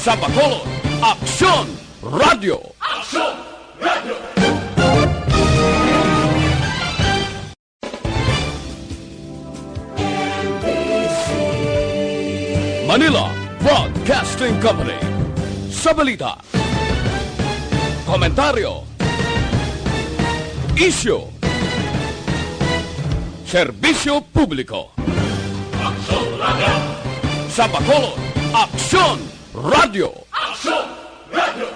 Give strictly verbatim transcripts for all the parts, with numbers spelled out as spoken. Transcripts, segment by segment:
Sa Bacolod, Aksyon Radio. Aksyon Radio. Manila Broadcasting Company. Sa balita, komentaryo, isyu, serbisyo publiko. Aksyon Radio. Sa Bacolod, Aksyon Radio. Aksyon Radio.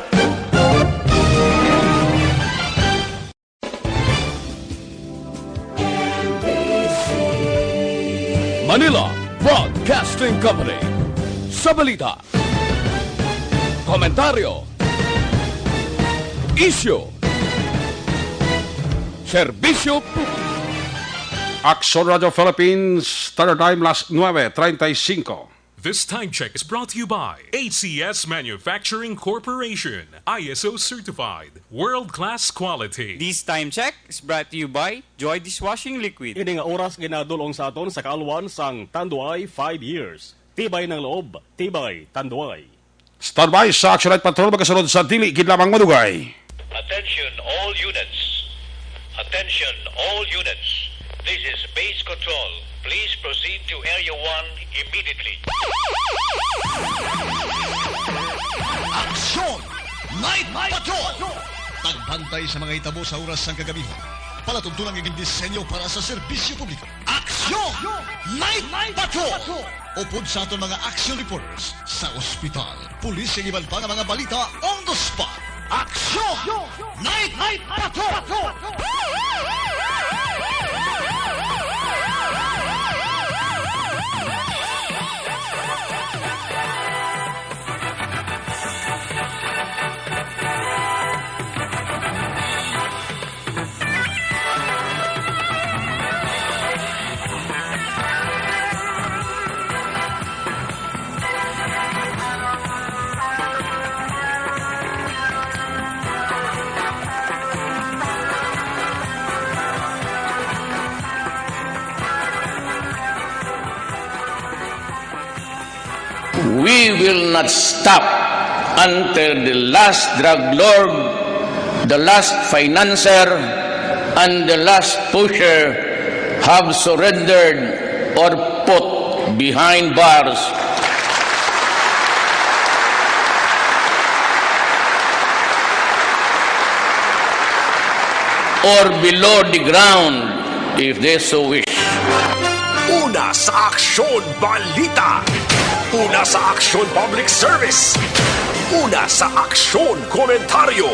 Manila Broadcasting Company. Sa balita, komentaryo, isyu, serbisyo publiko. Aksyon Radio Philippines, Standard Time, las nuebe treinta y cinco. This time check is brought to you by A C S Manufacturing Corporation, I S O certified, world-class quality. This time check is brought to you by Joy Dishwashing Liquid. Ini nga oras ginadul-ong sa aton sa kaalwan sang Tanduay five years. Tibay ng loob, tibay Tanduay. Standby sa Action Night Patrol, magasunod sa dili gid lamang madugay. Attention all units. Attention all units. This is Base Control. Please proceed to Area one immediately. Action Night Patrol! Pagbantay sa mga hitabo sa oras sang kagabihon. Palatuntunan nga gindisenyo para sa serbisyo publiko. Aksyon Night Patrol! Upod sa aton mga action reporters sa ospital, pulis, kag iban pa nga mga balita on the spot. Aksyon Night Patrol! We will not stop until the last drug lord, the last financier, and the last pusher have surrendered or put behind bars or below the ground if they so wish. Una sa Aksyon Balita. Una sa Aksyon Public Service. Una sa Aksyon Komentaryo.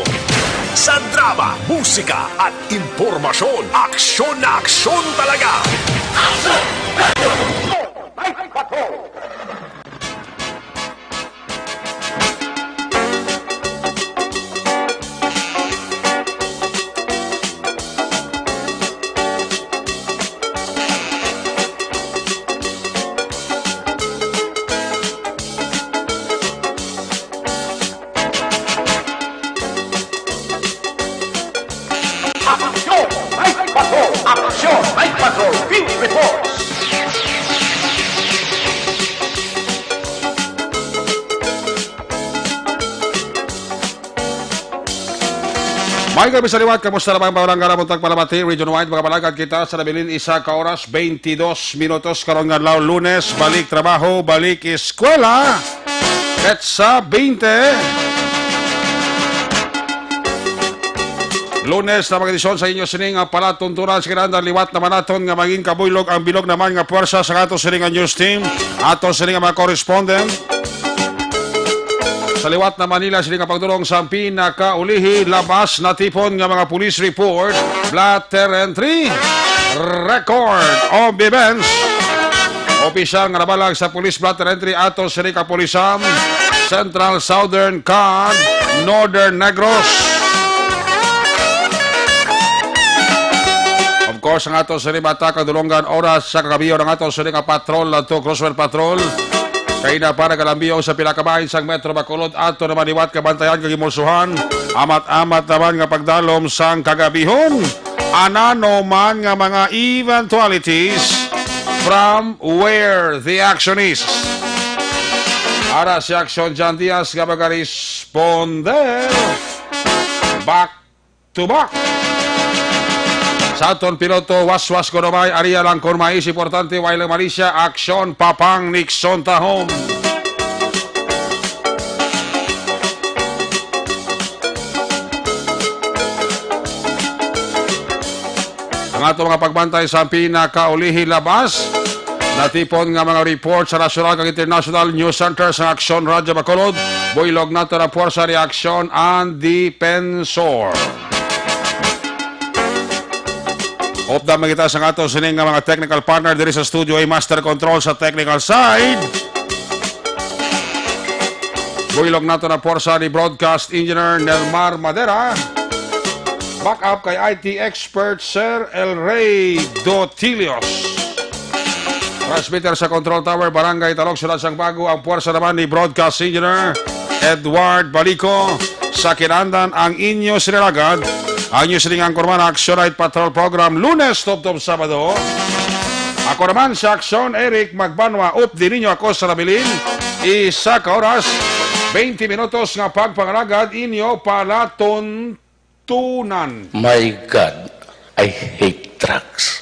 Sa drama, musika, at impormasyon, aksyon na aksyon talaga. Aksyon! Night Patrol! Aksyon! Night Patrol! Aksyon! Night Patrol! Field Reports! May gabi sa liwat, kamusta na ba ang mga barangay? Buntag palamati, region-wide, mga palagad kita sa nabilin isa ka oras, twenty-dos minutos karon nga adlaw, Lunes, balik trabaho, balik eskwela. Petsa twenty. Lunes na mga edisyon sa inyo sining nga palatuntunan sa kinahanglan liwat naman naton nga mangin kabuylog ang bilog naman nga puwersa sa ato sining nga news team, ato sining nga mga correspondent. Sa liwat na Manila, sini nga pagdulong sa pinakaulihi, labas natipon nga mga police report, blotter entry, record of events. Opisyal nga nabalag sa police blotter entry ato sini kapulisan, Central Southern kag Northern Negros. Of course, ang ato sini bata kag dulonggan oras sa kagabi, ang ato sini nga patrol, ato Crosswell Patrol. Kay na pa nagalambiyo sa pila ka bahin sang Metro Bacolod, ato naman liwat kabantayan kag imulsuhan. Amat-amat naman nga pagdalom sang kagabihon. Anano man nga mga eventualities from where the action is. Ara si Aksyon John Diaz nga magaresponde. Back to back. Sa aton piloto, Waswas Godomay, aria lang kon mais importante, way lang Malaysia, Aksyon, Papang Nixon Tahom. Ang ato mga pagbantay sa pinakaulihi labas, natipon nga mga report sa nasyonal kag international news center sa Aksyon Radyo Bacolod, buylog nato ang puwersa ni Aksyon ang Defensor. Updam man kita sa ato sini nga mga technical partner diri sa studio, ay master control sa technical side. Buylog nato na puwersa ni Broadcast Engineer Nelmar Madera. Backup kay I T expert Sir El Rey Dotilios. Transmitter sa Control Tower, Barangay Talog, Siyudad sang Bago, ang puwersa naman ni Broadcast Engineer Edward Balico. Sa kinandan ang inyo sinalagad, ang inyo sining angkorman, Action Night Patrol Program, Lunes tubtob Sabado. Ako naman si Aksyon Eric Magbanwa, updi ninyo ako sa nabilin. Isa ka oras, twenty minutos nga pagpangalagad inyo palatuntunan. My God, I hate drugs.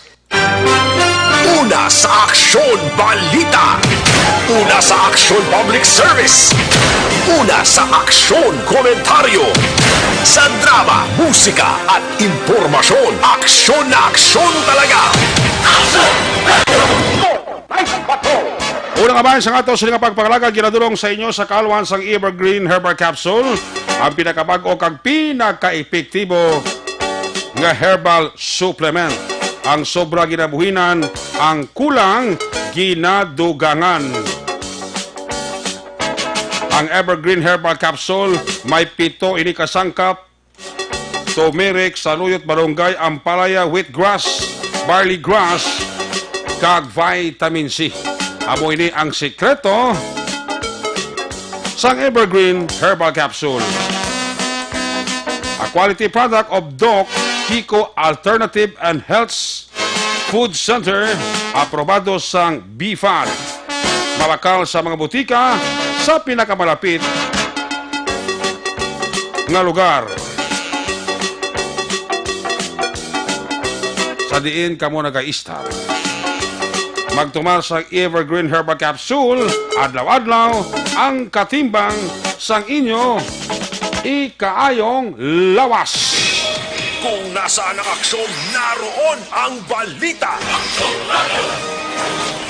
Una sa Aksyon Balita. Una sa Aksyon Public Service. Una sa Aksyon Komentaryo. Sa drama, musika, at impormasyon, aksyon na aksyon talaga. Aksyon! Aksyon! Live Patrol! Una nga bahin sa ato sini nga pagpangalagad, ginadulong sa inyo sa kaalwan sang Evergreen Herbal Capsule, ang pinakabag-o kag pinakaepektibo nga herbal supplement. Ang sobra ginabuhinan, ang kulang ginadugangan. Ang Evergreen Herbal Capsule may pito ini ka sangkap: turmeric, saluyot, malunggay, ampalaya, wheatgrass, barley grass, kag vitamin C. Amo ini ang sikreto sang Evergreen Herbal Capsule. A quality product of Doc Kiko Alternative and Health Food Center, aprobado sang B fad. Mabakal sa mga butika sa pinakamalapit nga lugar sa diin kamo nagaistar. Magtumar sa Evergreen Herbal Capsule adlaw-adlaw, ang katimbang sang inyo ikaayong lawas. Kung nasaan ang aksyon, naroon ang balita.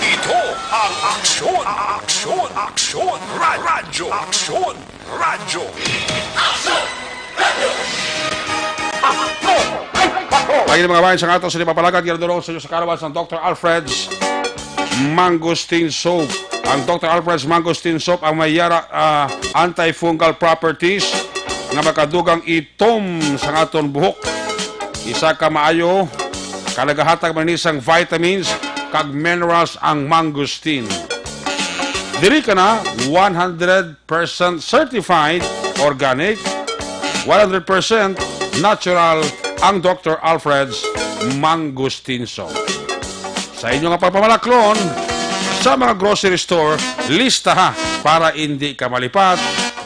Ito ang Aksyon, Aksyon, Aksyon Ra-, Radyo, Aksyon Radyo. Aksyon! Radyo! Aksyon! Ay, patrol! Ang inyong mga bayan sa ato sa ipapalagad, ginadulong sa inyo sa kaalwan sang Doctor Alfred's Mangosteen Soap. Ang Doctor Alfred's Mangosteen Soap ang may yara, ah, antifungal properties nga makadugang itom sa aton buhok. Isa ka maayo ka nagahatag man ni sang vitamins kag minerals ang mangosteen. Diri ka na one hundred percent certified organic, one hundred percent natural ang Doctor Alfred's Mangosteen Soap. Sa inyo nga pagpamalaklon sa mga grocery store, listaha para indi ka malipat.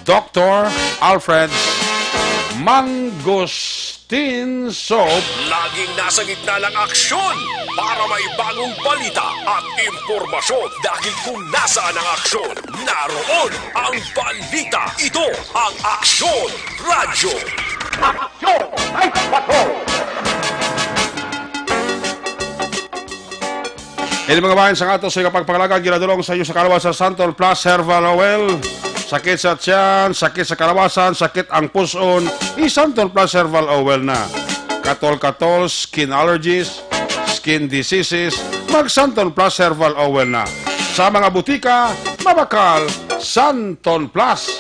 Doctor Alfred's Mangosteen Soap. Laging nasa gitna ng aksyon para may bagong balita at impormasyon. Dahil kung nasaan ang aksyon, naroon ang balita. Ito ang Aksyon Radyo. Aksyon! Ay, patrol! Ini mga bayan sa ato sa ikapagpangalaga, ginadulong sa inyo sa kalawasan sa Santon Plus Herbal Oil. Sakit sa tiyan, sakit sa kalawasan, sakit ang puson, i Santon Plus Herbal Oil na. Katol-katol, skin allergies, skin diseases, mag Santon Plus Herbal Oil na. Sa mga butika, mabakal, Santon Plus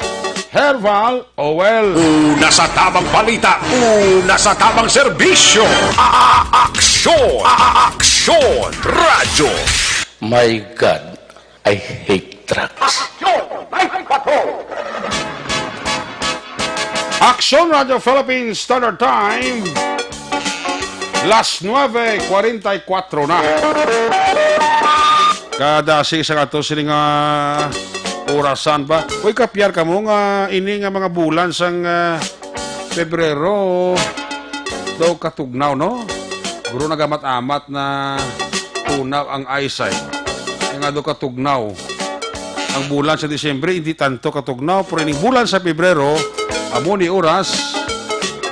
Herbal Oil. Una sa tamang balita, una sa tamang serbisyo. A-, a-, aksyon, a-, a-, aksyon, radyo. My God, I hate drugs. Aksyon, Night Patrol. Aksyon Radyo Philippines Standard Time, las nuebe cuarenta y cuatro na. Kada si sa ato sini nga Orasan ba? Uy, kapyar kamo nga ini nga mga bulan sang, ah, Pebrero daw katugnaw, no? Guro nagamat-amat na tunaw ang eyesight. Kaya nga daw katugnaw. Ang bulan sa Disyembre, hindi tanto katugnaw, pero ining bulan sa Pebrero, amo ni oras,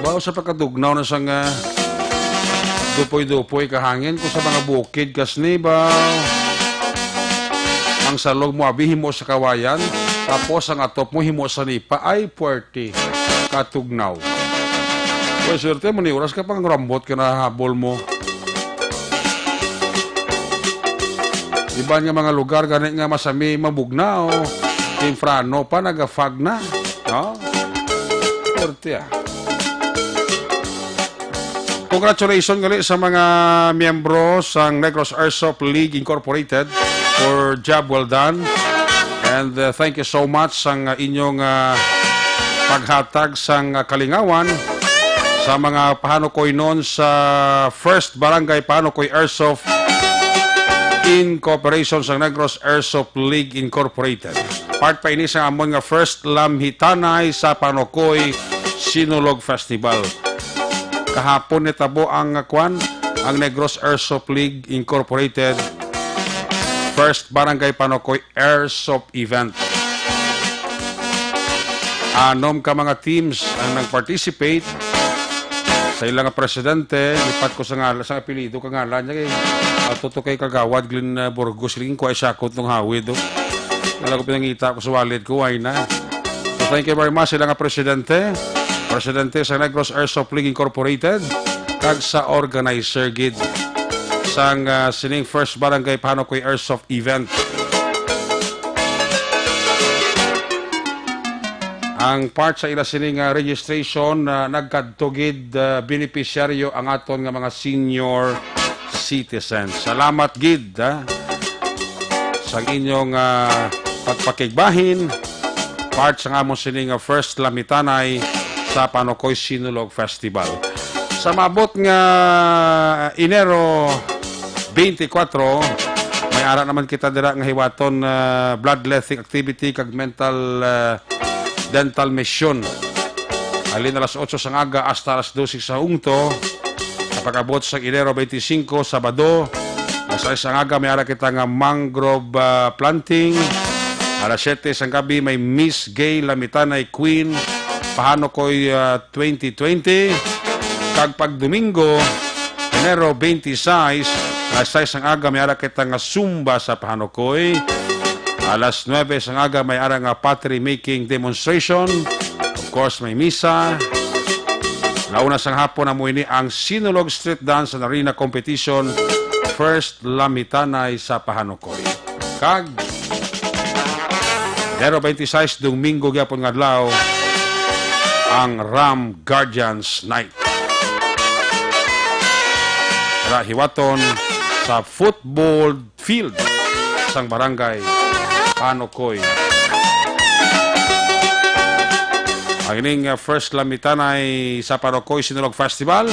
bao sa pagkatugnaw na sang, ah, dupoy-dupoy kahangin ko sa mga bukid, kasni ba? Ang salog mo abi himo sa kawayan, tapos ang atop mo himo sa nipa. Ay, puwerte. Katugnaw. Uy, swerte mo ni oras ka pang rambot ka nahabol mo. Iban nga mga lugar gani nga masami mabugnaw, temprano pa nagafag na, no? Swerte, ah. Congratulations gali sa mga miyembro sang Negros Airsoft League Incorporated for job well done. And, uh, thank you so much sang, uh, inyong, uh, paghatag sang, uh, kalingawan sa mga pahanukoynon sa First Barangay Pahanukoy Airsoft in cooperation sa Negros Airsoft League Incorporated. Part pa ini sa amon nga First Lamhitanay sa Pahanukoy Sinulog Festival. Kahapon nitabo ang, uh, kwan, ang Negros Airsoft League Incorporated First Barangay Pahanukoy Airsoft Event. Anom ka mga teams ang nag-participate. Sa ilang presidente, lipat ko sa ngal-, sa apelyido ka ngalan niya, kay ato to kay Kagawad Glenn, uh, Burgos, rin ko ay sakot nung hawid, oh. Wala ko pinangita ko sa wallet ko, why na? So, thank you very much sa ilang presidente, presidente sa Negros Airsoft League Incorporated, kag sa organizer gid sang, uh, sining First Barangay Pahanukoy Airsoft Event. Ang part sa ila sini nga registration, ah, nagkadto gid, ah, benepisyaryo ang aton nga mga senior citizens. Salamat gid, ah, sa inyong, ah, pagpakigbahin, part sa amon sini nga First Lamitanay sa Panukoy Sinulog Festival. Sa maabot nga Enero twenty-four, may ara naman kita dira nga hiwaton, ah, bloodletting activity kag mental, ah, dental mission. Halin alas otso sang aga hasta alas dose sa ungto. Sa pag-abot sa Enero twenty-five, Sabado, alas sais sang aga may ara kita nga mangrove, ah, planting. Alas siyete sang gabi may Miss Gay Lamitanay Queen Pahanukoy, ah, twenty twenty. Kag pag Domingo, Enero twenty-six, alas sais sang aga may ara kita nga Zumba sa Pahanukoy. Alas nuebe sang aga may ara nga pottery making demonstration. Of course, may misa. Launa sang hapon, amo ini ang Sinulog Street Dance and Arena Competition, First Lamitanay sa Pahanukoy. Kag Enero twenty-six, Domingo gyapon nga adlaw, ang Ram Guardians Night. Ra hiwaton sa football field sang barangay Panukoy. Ang ining, uh, First Lamitanay sa Panukoy Sinulog Festival,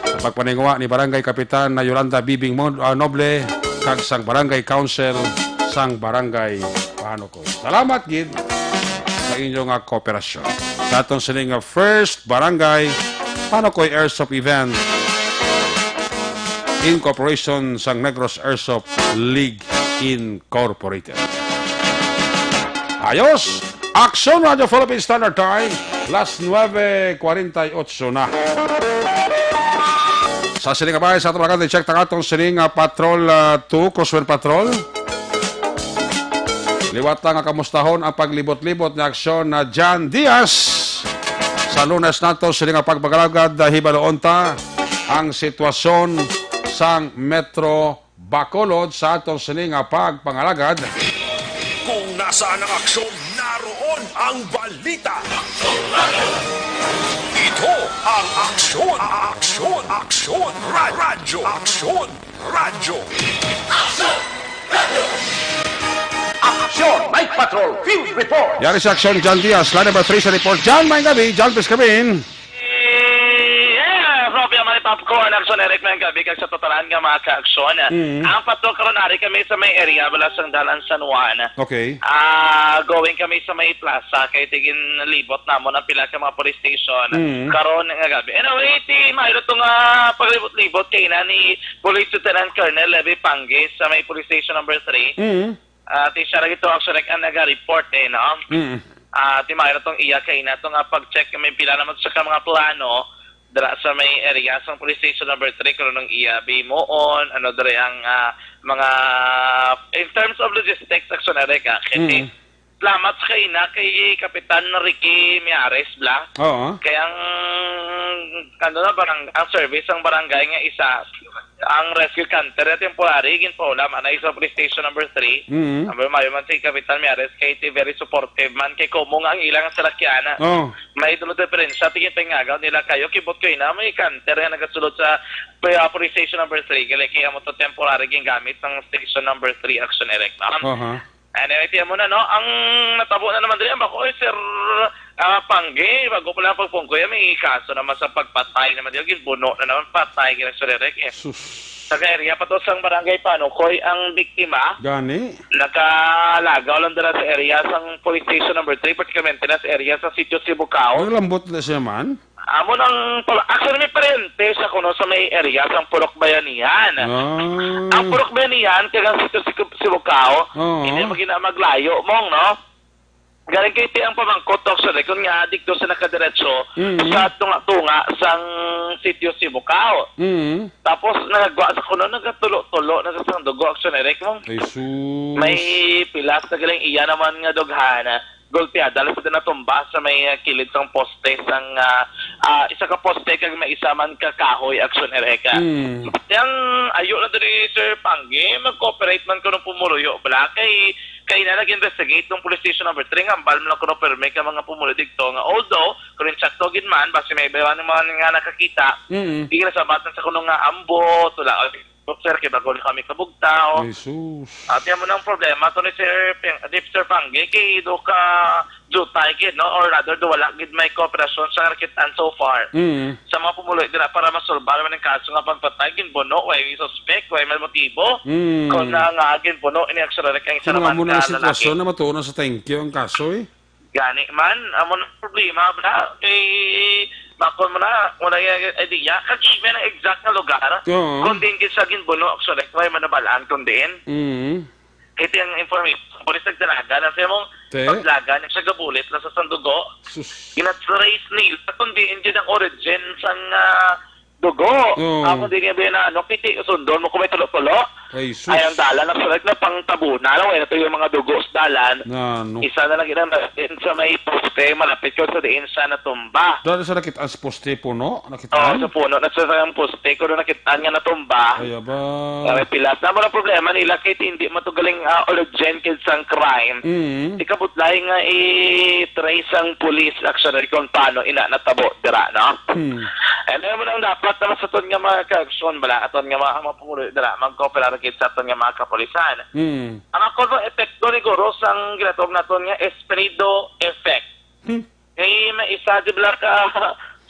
sa pagpaninguha ni Barangay Kapitan na Yolanda Bibing Mon-, uh, Noble, kag sang Barangay Council sang Barangay Panukoy. Salamat gid sa inyo nga kooperasyon sa aton sini nga First Barangay Panukoy Airsoft Event in cooperation sang Negros Airsoft League Incorporated. Ayos! Aksyon Radyo Philippine Standard Time, las nuebe cuarenta y ocho na. Sa sining kabay, sa aton mga check ta atong sining, ah, Patrol, ah, two, Crosswind Patrol. Liwat lang nga kamustahon ang paglibot-libot ni Aksyon na John Diaz. Sa Lunes nato, sini nga pagpagalagad, ah, hibaloon ta ang sitwasyon sang Metro Bacolod sa aton sini nga pagpangalagad. Kung nasaan ang aksyon, naroon ang balita. Ito ang Aksyon, Aksyon, Aksyon, Ra-, Radyo, Aksyon, Radyo. Action Night Patrol Field Report. Yari sa Action, John Diaz, line number three sa report. John, may gabi. John, please come in. Yes, Robbie, may Popcorn, Action Eric, may gabi kag sa totalan nga mga ka-aksyon. Mm. Ang patrol karon ari kami sa may area bala sang Dalan San Juan. Okay. Ah, going kami sa may plaza kay tigin libot namon ang pila ka mga police station. Mm. Karon nga gabi. Anyway, ti mayro to nga paglibot-libot kay na ni Police Lieutenant Colonel Levy Pangge sa may Police Station number three. Mm. Ah, ti siya ra gito actually ang naga-report eh, no? Mm. Ah, ti mayro tong iya kay na to nga pag-check may pila naman sa ka mga plano dira sa may area sang police station number three, kung anong iya bimuon, ano diri ang, ah, mga, in terms of logistics, action area ka. Kasi Mm. salamat sa kaina kay Kapitan Ricky Miares, bla. Oo. Kay ang, ano na, barang-, ang service ang barangay nga isa, ang rescue canter na temporary, ginpaula man na sa police station number three. Mm. Ang mayo man si Kapitan Miares kay ti very supportive man kay kumo nga ang ilang salakyan. Oh. May dulo diferensya, tigin pangagaw nila kayo, kibot ko ina, may canter nga nagasulod sa, ah, police station number three, gali kaya mo to temporary gingamit ng station number three, action direct. Aha. Anyway, tiyan mo na, no? Ang natabo na naman diri, ang bako, eh, Sir, ah, Pangge, bago pala ang pagpungkoy, may kaso naman sa pagpatay naman diri, ginbuno na naman, patay, gina, Sir Eric, eh. Sus. Taga area pa to sang barangay Panukoy ang biktima. Gani? Nakalagaw lang dira sa area sang police station number three, particularmente na sa area sa Sitio Sibukao. Ang lambot na siya man. Amo nang pala, actually, may paryente sa kuno sa may area sang Purok Bayanihan. Ah. Ang Purok Bayanihan, kag ang Sitio Siku-, Sibukao, Oo. hindi mo gina-, maglayo mong, no? Galing kay ti ang pamangkot, actually, kung nga, dito sa nakadiretso, Mm. sa tunga-tunga sang Sitio Sibukao. Mm. Tapos, nagagwa sa kuno, nagatulo-tulo, nagasang dugo, actually, Rick, mong Ay, sus. may pilas na galing iya naman nga dughan, gulpiada lang sila natumba sa may, ah, kilid sang poste sang, ah, ah, isa ka poste kag may isa man ka kahoy, action area ka. Mm. Yang ayo na diri, Sir Pangge, mag-cooperate man kuno pumuluyo bala kay, kay na nag-investigate ng police station number three nga ambal man kuno permi ka mga pumuluyo dito nga, although kung insakto gid man basi may iba man nga nakakita, Mm. di na sabatan sa kuno nga ambot, wala, sir, kay bago na kami kabugtaw. Ay, sus. At yan mo nang problema to ni Sir Ping-, ni Sir Pangge, kay do ka jutay gid, no? Or rather, do wala gid may kooperasyon sa nakitaan so far. Mm. Sa mga pumuloy dira para masolbar man ang kaso nga pagpatay, ginbuno, way suspect, way may motibo. Mm. Kung na nga ginbuno, ini actually ang isa Kung naman amo na ka ang lalaki. sitwasyon na matuon na sa thank you ang kaso, eh. Gani man, amo na problema, bra. Kay, bakon mo na, wala yung idea. Kag even ang exact nga lugar, Oo. kung diin gid sa ginbuno, actually, may manabalaan kung diin. Mm. Ito yung information. Police nagdalagan. Ang sayo mong Te? paglagan, yung sa gabulit lang sa sandugo. Sus. Gina-trace nila kung diin gid ang origin sang, ah, dugo. Oo. Ako din yung na, ano, piti, sundon mo kung may tulo-tulo. Ay, sus. Ay, ang dalan, ang sunod na pang tabunan, no? Ito yung mga dugo sa dalan. Na, no. Isa na lang yun ang natin sa may poste, malapit ko sa diin sa natumba. Dahil sa nakit-, as poste po, no? Oo, Nakitaan? sa puno, na sa isang poste, kung nakitaan nga natumba. Ay, aba. Nga may pilas. Naman ang problema nila, kahit hindi matugaling, ah, origin kid sang crime. Mm. Ikabudlay nga i-trace ang police, actually, kung paano ina natabo, dira, no? Hmm. And then, mo nang dapat naman sa aton nga mga kaaksyon, bala, aton nga mga, mga pumuloy, dira, mag-cooperate gid sa aton nga mga kapulisan. Hmm. Ang ako sa epekto ni Guro sang ginatawag naton nga Esperido effect. Hmm. Eh, may isa, di ba, ka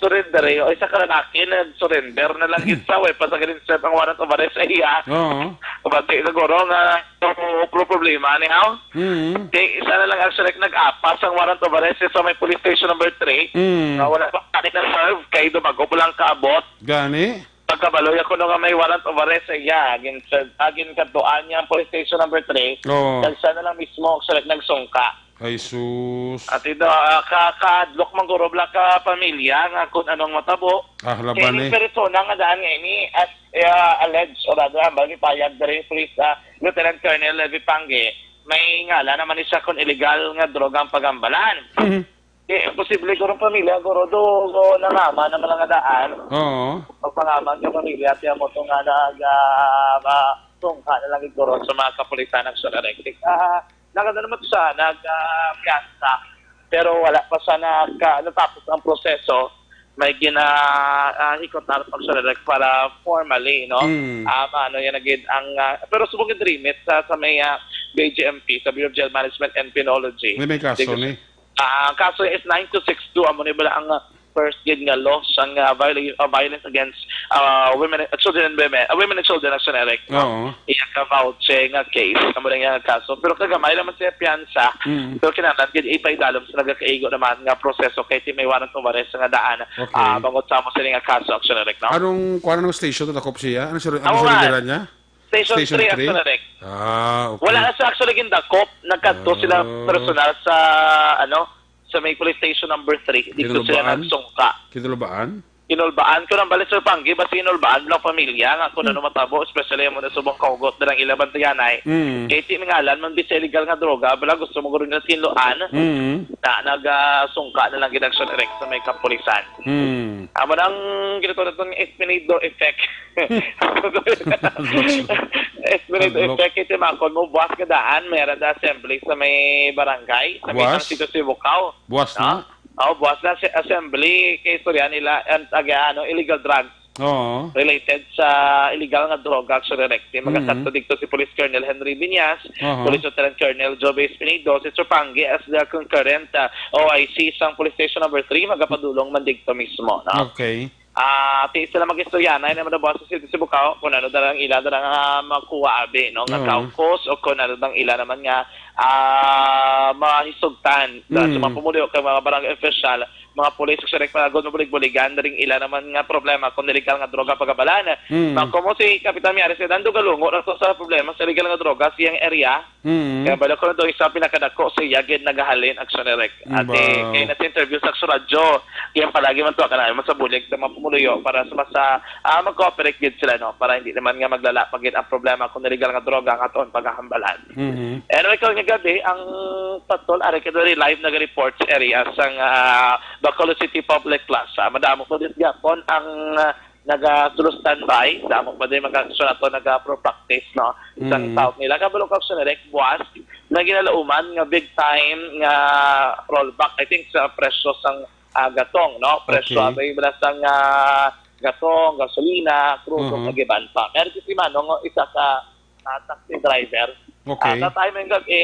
surrender, eh. O isa ka lalaki, nag-surrender na lang gid sa, way pa sa gid serve ang warrant of arrest sa iya. Oo. Bati siguro nga, so, pro-, problema ni, haw? Mm. Kay isa na lang actually nag-apas ang warrant of arrest sa may police station number three. Mm. Nga wala pa kani na-serve, kay dumago pa lang kaabot. Gani? Pagkabaloy ako no nga may warrant of arrest sa iya, agin, agin kadtuan niya ang police station number three. Oo. Kag siya na lang mismo actually nagsungka. Ay, sus. At ito, ah, ka-, kahadlok man guro bala ka pamilya nga kung anong matabo. Ah, laban Kay ni eh. persona nga daan nga ini, as, ah, alleged, o rather, ang bagay payag diri, Police, ah, Lieutenant Colonel Levy Pangge, may ngala naman ni siya kung illegal nga droga ang pagambalan. Mhm. Eh, posible guro ang pamilya, guro do, do nangama naman nga daan. Oo. Pagpangaman ka pamilya, tiyan mo to nga nag, ah, ma-, tungka na lang guro sa mga kapulisan ng Solar Electric. Ah, Nagano naman to siya, nag, ah, piyansa. Pero wala pa siya nagka-, natapos ang proseso. May gina, ah, hikot na pag siya direct para formally, no? Mm. Ah, ano yan, nagid ang, ah, pero subong yung remit sa, sa may, ah, B J M P, sa Bureau of Jail Management and Penology. May, may kaso Sige. ni? Ah, ang kaso is nine two six two, amo ni bala ang, ah, first gid nga law sang, ah, viola-, ah, violence against ah, women, children and women, ah, women and children, actually, Eric, no? Oo. Iya ka voucher nga case, amo lang iya nga kaso. Pero kagamay lang man siya piyansa, Mm. pero kinahanglan gid ipaidalom sa nagakaigo naman nga proseso kay ti may warrant of arrest nga daan, Okay. ah, bangod sa amo sila nga kaso, actually, Eric, no? Anong, kuwan, anong station to dakop siya? Ano sir, ano Amo sir nga. Nila niya? Station Station three, three? Actually, Eric. Ah, okay. Wala na siya actually gindakop. Nagkadto sila Ah. personal sa, ano, sa may police station number three. Dito sila Kinulbaan? Nagsungka. Kinulbaan? Kinulbaan. Kung ang balik, Sir Panggi, basi kinulbaan lang pamilya nga kung Hmm. ano matabo, especially mo na subong kaugot na lang ila bantayanay. Hmm. Kay ti mingalan man bisa illegal nga droga, bala gusto mo guro na tinluan Mm. na nagasungka na lang gid, actually, Eric, sa may kapulisan. Hmm. Amo nang ginatawag naton Espinado effect. Espinado Pag-block. Effect, iti makon mo, buwas ka daan, meron da assembly sa may barangay, sa may Buwas? Sitio Sibukaw. Buwas No? na? Oh, buwas na si assembly, kay istorya nila, ang taga, ano, illegal drugs Oo. related sa illegal nga droga, actually, Rex. Di Mm. magakadto dito si Police Colonel Henry Viñas, Aha. Police Lieutenant Colonel Joby Espinido, si Sir Panggi as the concurrent, ah, O I C sang Police Station Number Three, magapadulong man dito mismo, no? Okay. Ah, ti sila mag-istorya na, ina mo na boss, sa City Sibukaw, kung ano dalang ila dalang, ah, makuha, abi, no, nga Oo. Kaupos, o kung ano dalang ila naman nga, ah, mahisugtan sa, sa Mm. mga pumuluyo, kay mga barangay official, mga pulis, sa direct mga gud mabulig-buligan, daling ila naman nga problema kung illegal nga droga pagabalan. Mm. Mga kumo si Kapitan Miares, kay dando galungo na to sa problema sa illegal nga droga sa iyang area. Mm. Kaya bala ko na daw isa pinakadako sa iya gid nagahalin, aksyon ni Rek. Mm, Ate, ba? Kaya na sa interview sa Aksyon Radyo, kaya palagi man to, ka na, masabulig sa mga pumuluyo para sa mas, ah, ah, mag-cooperate gid sila, no? Para hindi naman nga maglala pa gid ang problema kung illegal nga droga ang aton paghahambalan. Mhm. Anyway, karon nga gabi, ang patol, ari ka diri live nag-report sa area sang, ah, Bacolod City Public Plaza. Madamo po din gyapon ang, ah, naga-, solo standby. Damo pa din mga aksyon ato naga-pro practice, no? Isang Mm. taon nila. Kabalo ka, aksyon, Rek, buwas, may ginalauman nga big time nga rollback, I think, sa presyo sang, ah, gatong, no? Presyo Okay. abay, wala sang, ah, gatong, gasolina, crude, Mhm. ug iban pa. Meron si Manong, isa ka, ah, taxi driver. Okay. Ah, sa time ng gabi,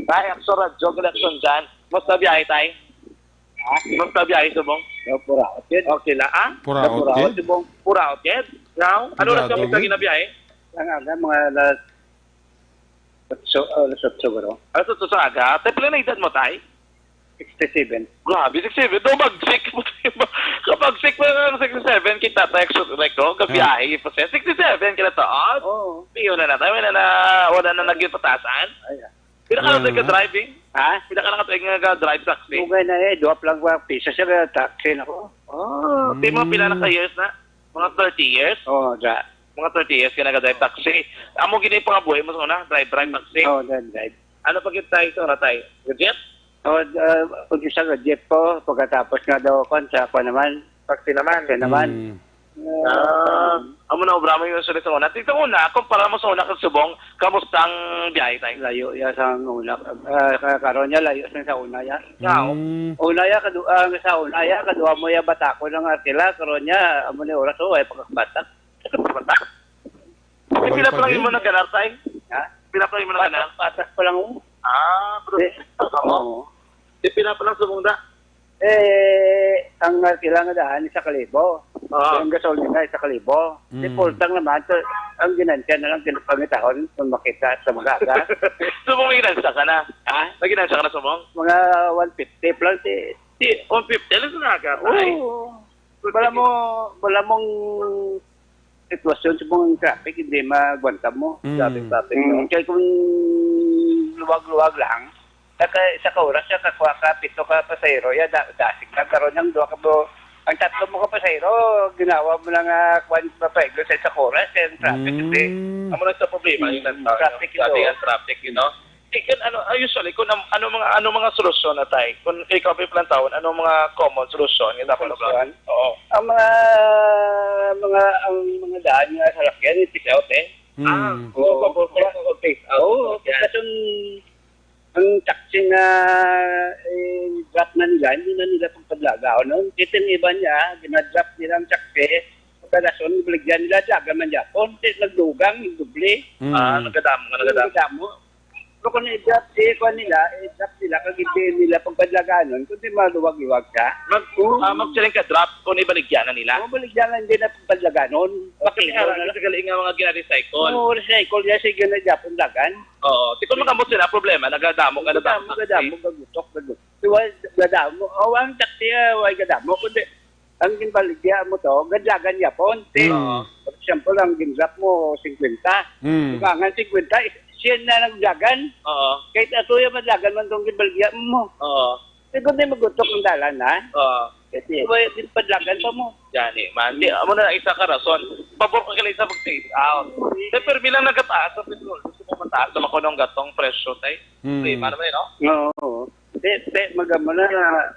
tayo, aksyon, radyo, galaksyon dyan. Musta biyahe, tay? Ha? Musta biyahe, subong? Yo, pura, okay. Okay lang, ah? Pura, Pura, okay. Subong. Pura, okay. Now, ano oras Pura, kami okay. Sa ginabiyahe? Ang aga, mga alas otso, alas otso siguro. Alas otso sa aga. Tay, pila na edad mo, tay? Sixty-seven. Grabe, sixty-seven. Daw bagsik mo, diba? Kabagsik mo ng sixty-seven, kita tayo, Rex, no? Kabiyahe pa siya. Sixty-seven, kila taon? Oo. Piyo na na tayo. Wala na, wala na naging patasan. Ay, ah. Pila ka lang tayo ka-driving? Ha? Pila ka lang tayo nga drive taxi? Dugay na eh. Dua pa lang ba piso siya, kaya taxi na ko. Oh, di mo pila na ka years na? Mga thirty years? Oo, da. Mga thirty years ka nag-drive taxi. Amo gini pangabuhi mo sa una, drive, drive taxi? Oo, drive, drive. Ano pa kita ito, Ratay? Gadget? Oo, uh, kung isa gadget po, pagkatapos nga daw, kung sa ako naman. Taxi naman. Taxi naman. Mm. Ah, amo na obra mo yung sunod sa una. Tingnan mo na, kumpara mo sa una kag subong, kamusta ang biyahe, tay? Layo ya sa una. Ah, ka-, karon niya, layo sa, sa una ya. Yaw. Mm. Una ya, kadu-, ah, sa una ya, kadua mo ya bata ko ng Arkila, karon niya, amo ni oras, oh, ay pagkakabata. Bata? Di pila pa lang imo nagkanar, tay? Ha? Pila pa lang imo nagkanar? Patas pa lang, oh. Ah, pero Eh, amo? Oo. Di pila pa lang subong da? Eh, ang, ah, kailangan daan, isa ka libo. Oo. Ang gasolina, isa ka libo. Di Mm. full tank naman, so, ang ginansya na lang, pinapangitahon, kung makita sa magaga. Subong may ginansya ka na? Ha? May ginansya ka na, subong? Mga one fifty plus, eh. Di, one fifty lang sa magaga, tay. Oo. Wala mo, wala mong sitwasyon, subong ang traffic, hindi magwanta mo. Mm. Traffic, traffic, no? Mm. Kaya kung luwag-luwag lang, sa ka, sa ka oras, sa kakuha ka, pito ka pasahero, ya, da-, dasig ka, karon ang duha ka mo, ang tatlo mo ka pasahero, ginawa mo lang, ah, kwan, papaigo sa isa ka oras, kaya ang traffic, Mm. hindi. Amo lang sa problema, yung Mm. nagtawag Traffic yung dati ito. Ang traffic, you know? Eh, kan-, ano, ah, usually, kung ano, ano mga, ano mga solusyon na tayo? Kung ikaw may plantawon, ano mga common solusyon nga dapat Solusyon? Oo. Ang mga, mga, ang mga daan nga salakyan, yung take out, eh. Ah, Mm. oo, oo, oo, take out. Oo, Yan. Kasi ang, ang taxi nga, eh, drop na nila, hindi na nila pagpadlaga, ano? Kita yung iba niya, ginadrop nila ang taxi, pagkadason, ibaligyan nila, dlagan man dyan. O, hindi, nagdugang, nagdubli. Mm. Ah, nagkadamo, nga nagkadamo. Nagkadamo. Kung i-drop, eh, kuwan nila, i-drop nila, kag hindi nila pagpadlaganon, kundi maluwag-luwag siya. Mag-, Oo. ah, magsiling ka drop kung ibaligya na nila. Oo, baligya na, hindi na pagpadlaganon. Bakit Pakinggan nga, na lang. Kasi gali nga mga gina-recycle. Oo, recycle niya, sige na, Japon dagan. Oo. Di kung makamot sila, problema, nagadamo ka na Gadamo, dapat. gadamo, gagutok, gagutok. Di ba, gadamo. Oh, ang taxi, ah, way gadamo. Kundi, ang ginbaligya mo to, gadlagan niya po. Di, Mm. for example, ang ginrap mo, singkwenta. Mm. Dugangan singkwenta, is-, siya na nagdagan. Oo. Kahit ato yung madlagan man tong ginbaligya mo. Oo. Di kundi magutok ang dalan, ha? Oo. Kasi, way, ginpadlagan pa mo. Gani, man. Di, amo na lang isa ka rason. Pabor ka gali sa mag-phase out. Di, pero bilang nagataas ang petrol, gusto mo mataas naman ko nung gatong presyo, tay? Mm. Di, paano ba yun, no? Oo. Di, di, magamo na,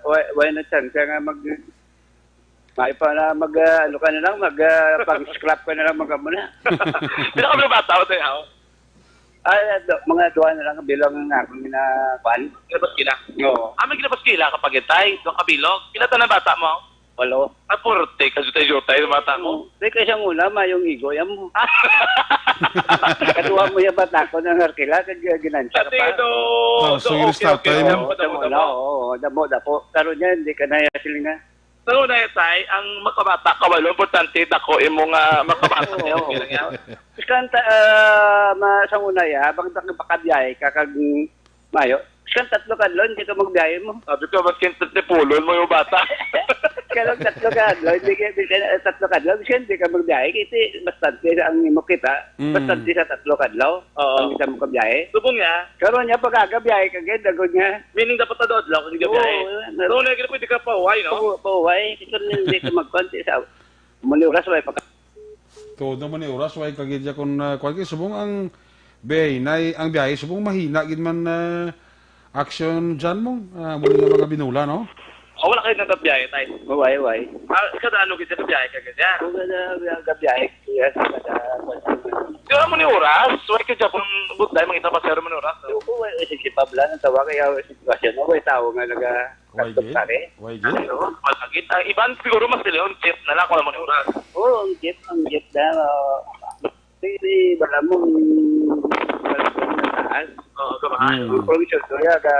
way, way na chance nga mag, may pa na mag, ah, ano ka na lang, mag, ah, pang-scrap ka na lang, magamo na. Pila ka bata mo, tay, aw? Ay, do-, mga duha na lang bilang nga akong ginakuan. Ginapaskila? Oo. Ah, may ginapaskila ka pa, tay? Duha ka bilog? Pila tanan bata mo? Walo. Ah, purti ka, jutay-jutay, yung bata mo. Oo. Di, kaysa una, mayong igo yan mo. Kaduha mo yung bata ko, nang arkila, kag, ah, ginansya ka Ate, pa. do, Oh, do, so yun okay, sa okay, tatay damo, mo? Oo, damo, sa una, damo. Oo, damo, dapo. Karon niya, hindi ka na siling nga. Sa una, tay, ang makabata ka walo, importante, dako imo nga makabata Oo. niya, okay lang yan. Bisan ta-, ah, ma-, sa una, ya, bang ta-, makabiyahe ka kag mayo. Bisan tatlo ka adlaw, hindi ka magbiyahe mo. Sabi ko, maskin tatipulon mo yung bata. Kaya lang tatlo ka adlaw, hindi ka, hindi ka, eh, tatlo ka adlaw, bisan hindi ka magbiyahe, kasi bastante ang imo kita, Mm. bastante sa tatlo ka adlaw, Oo. ang isa mo kabiyahe. Subong niya. Karon niya, pag-aga, biyahe ka, gid, dagod nga. Meaning, dapat adlaw-adlaw ka Oo, gabiyahe. na- So, na, pwede ka pauwi, no? Oo, pauwi. Kasi hindi ka magkonti sa, muli oras, way pa ka. Tuod naman ni oras, way ka gid ya kung, ah, kuwan, kay subong ang biyahe, nay, ang biyahe, subong mahina gid man, ah, action dyan mo. Ah, muli nga mga binula, no? Oh, wala kayo nagkabiyahe, tay? Way, way. Ah, kada ano gid, nagkabiyahe ka gid, ya? Kung kada, nagkabiyahe, yes, kada, Pero mo ni oras, way ka dyan kung good day, mga isang pasero mo ni oras, no? Yung po, way, si Pabla, ang tawag, kaya sitwasyon mo, way tao nga naga-, Way gid? Pare. Way gid? Ano, malagit. Ang iban siguro mas leon, jeep na lang, kung ano mo ni oras. Oo, ang jeep, ang jeep na, ah, Hindi, wala mo, wala mo mataas. Oo, gamahal. Mm. Ang porsyento, ya, ga,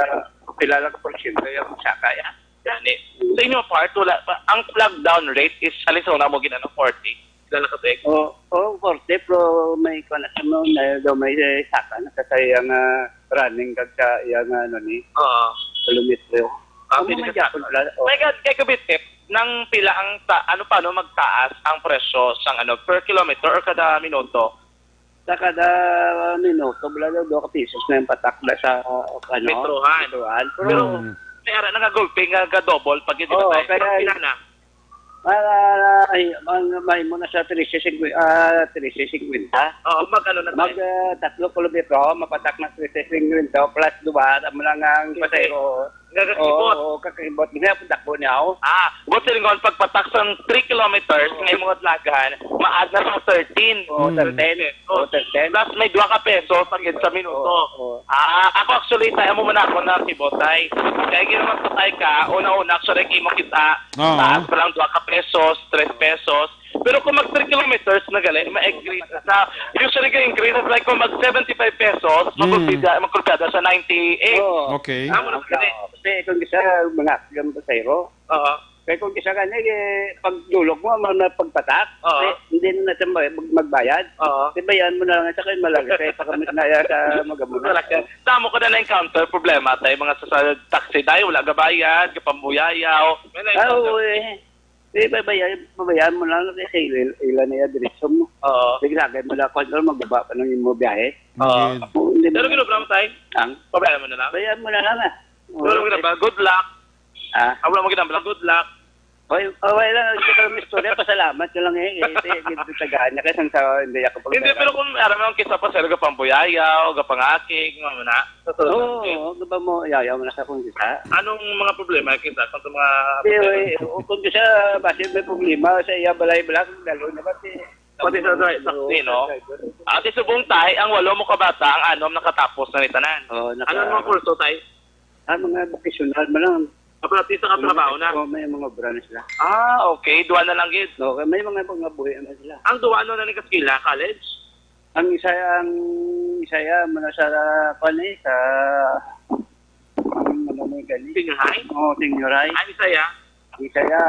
pila lang porsyento, ya, ang saka, ya. Gani. Sa inyo part, wala pa. Ang flag down rate is, alin sa una mo ginano, forty? Kilala ka, Tek? Oo, oo, forty, pero may, kung ano, may, daw may, eh, saka na sa iyang, ah, running kag sa iyang, ano, ni, Oo. kilometro. Ah, Ang pwede mga ka Japon saka. Pala, oh. May ka-, kay kabit, Tek, nang pila ang ta-, ano, paano magtaas ang presyo sang, ano, per kilometer or kada minuto? Sa kada minuto, wala daw, duha ka pesos na yung patak na sa, ano, Metrohan. Metrohan. Pero Pero Mm. may ara na nga gulpi nga ga-double pag hindi Oo, patay. Pero kaya pila na? Ah, ay, ang mahimo na sa trese singkwenta, ah, trese singkwenta. Oo, mag-ano na Mag, tayo? Ah, tatlo kilometro, mapatak na trese singkwenta, plus duha, amo lang ang Siyempre. Pasahero. Gagakibot. Oo, oo, kakibot. Nga, dako niya, oh. Ah, buot silingon, pagpatak sang three kilometers nga imong adlagan, ma-add na sa thirteen. Oo, Mm. thirteen. Oh, Oo, thirteen. Plus may dua ka pesos ang gid sa minuto. Oo, oo. Ah, ako actually, tay, amo man ako na kibot, tay. Kaya gid magpatay ka, una-una, actually, imo kita, Oo. taas pa lang dua ka pesos, tres pesos. Pero kung mag three kilometers na gali, ma-increase sa, usually ga-increase, like kung mag seventy-five pesos, Mm. magkulpida, magkulpida sa ninety-eight. Oo. Okay. Amo na Ang gani. Kasi kung isa, mga akyan pasahero. Oo. Kaya kung isa ka na, eh, pag dulog mo, ang mga pagpatak, Oo. eh, hindi na natin mag-, magbayad. Oo. Ibayaan mo na lang sa kayo, malaki, kaya pakamit na yan sa magamuna. Malaki. Tamo ka na na-encounter problema, tay, mga sa, sa taxi, day, wala gabayad, kapambuyayaw. May Ah, na-encounter. Oo, eh. Eh, babaya-, babayaan mo lang kasi ila, ila na yan, diretso mo. Oo. Sige, lagay mo lang, control, magbaba pa ng imo biyahe. Oo. Hindi. Oo, hindi Pero mo ginobra mo, tay? Ang? Pabayaan mo na lang? Bayaan mo na lang, ah. Pero Oo. Wala mo ginabal, good luck. Ah? Ah, wala mo ginabal, good luck. Oy, okay lang, hindi ka lang istorya, pasalamat ka lang eh. Eh, hindi, hindi tagaan niya kasi ang tao, hindi ako Hindi, pagdala. Pero kung aram mo, kisa pa sa gapambuyayaw, gapangakig, mga mana. Sa tulad Oo, ng oo, di ba mo, yayaw mo na sa kung isa? Anong mga problema, kisa, kung sa mga Di, problema? Oy, o kung isa, basi may problema sa iya, balay, balak, dalo na ba, si Pati sa dri-, taxi, no? Driver. Ate, subong, tay, ang walo mo ka bata, ang anom nakatapos na ni tanan. Oo, naka- Ano ang mga kurso, tay? Ah, mga vocational mo lang. Ah, pero at least nakatrabaho na. Oo, may mga obra na sila. Ah, okay. Duha na lang gid. Okay, may mga, mga buhi na sila. Ang duha, ano na ni kaskila? College? Ang isa, ang isa ya, muna sa, kwan eh, sa, ang ano ni gani? Senior high? Oo, senior high. Ang isa ya? Ang isa ya,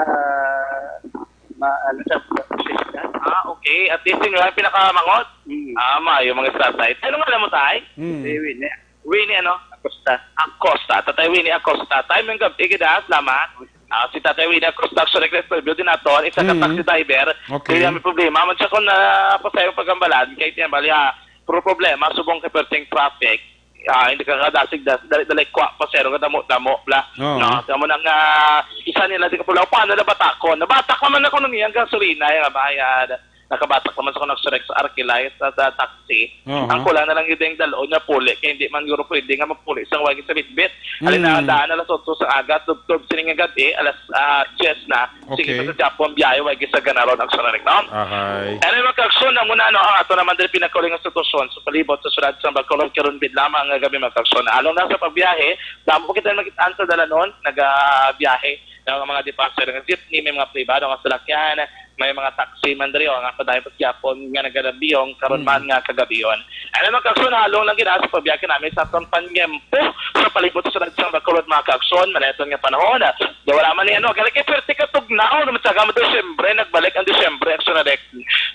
ma, ano sa, sa, Ah, okay. At least senior high, pinakamangot. Hmm. Ah, maayo mga tatay. Ano nga mo, tay? Hmm. Si Winnie. Winnie, ano? Acosta. Acosta. Tatay Winnie Acosta. Tay, may gabi, gid, ah. Salamat. Ah, si Tatay Winnie Acosta, actually, Crystal Building nato, isa ka Mm. taxi driver. Okay. Kaya may problema man siya kung, ah, pasayong pagambalan. Kaya tiyan, bali, ah, puro problema, subong kay perting traffic. Ah, hindi ka kadasig, das, dali, dali, kwa, pasero ka, damo, damo, bla. Oo. No, kamo nang, ah, isa nila, di ka pula, paano nabatakon? Nabatak naman ako nung iyang gasolina, yung bayad. Nakabatak naman sa nagsurek sa Arquilay sa, sa taxi. Aha. Ang kulang na lang yung dalo niya puli, kaya hindi man guro pwede nga magpuli sa wagi sa bitbit. Alin na Mm. ang daan alas otso sa aga, tubtob sining nga gabi, alas, ah, diyes na. Sige Okay. pa sa Japon, biyahe, wagi sa ganaron ang sunarik, no? Ahay. Ano yung mga kaagsoon, ang una, no, ang ato naman din pinakauling nga sitwasyon sa palibot sa syudad sa Bacolod, karon bid lamang nga gabi, mga kaagsoon. Along na sa pagbiyahe, damo kita makita sa dalanon, nagabiyahe ng mga departure ng jeepney, may mga pribado nga salakyan, may mga taxi man diri, o nga padayon pa gyapon nga nagalabiyong karon Mm. man nga kagabion. Ano man, kaagsoon, halong lang gid sa pagbiyahe namin sa atong panyempo sa palibot sa syudad sa Bacolod, mga kaagsoon, manayon nga panahon. Di wala man ni ano, kaya kay pwerte ka tugnaw naman sa gamo Disyembre, nagbalik ang Disyembre, action na rek.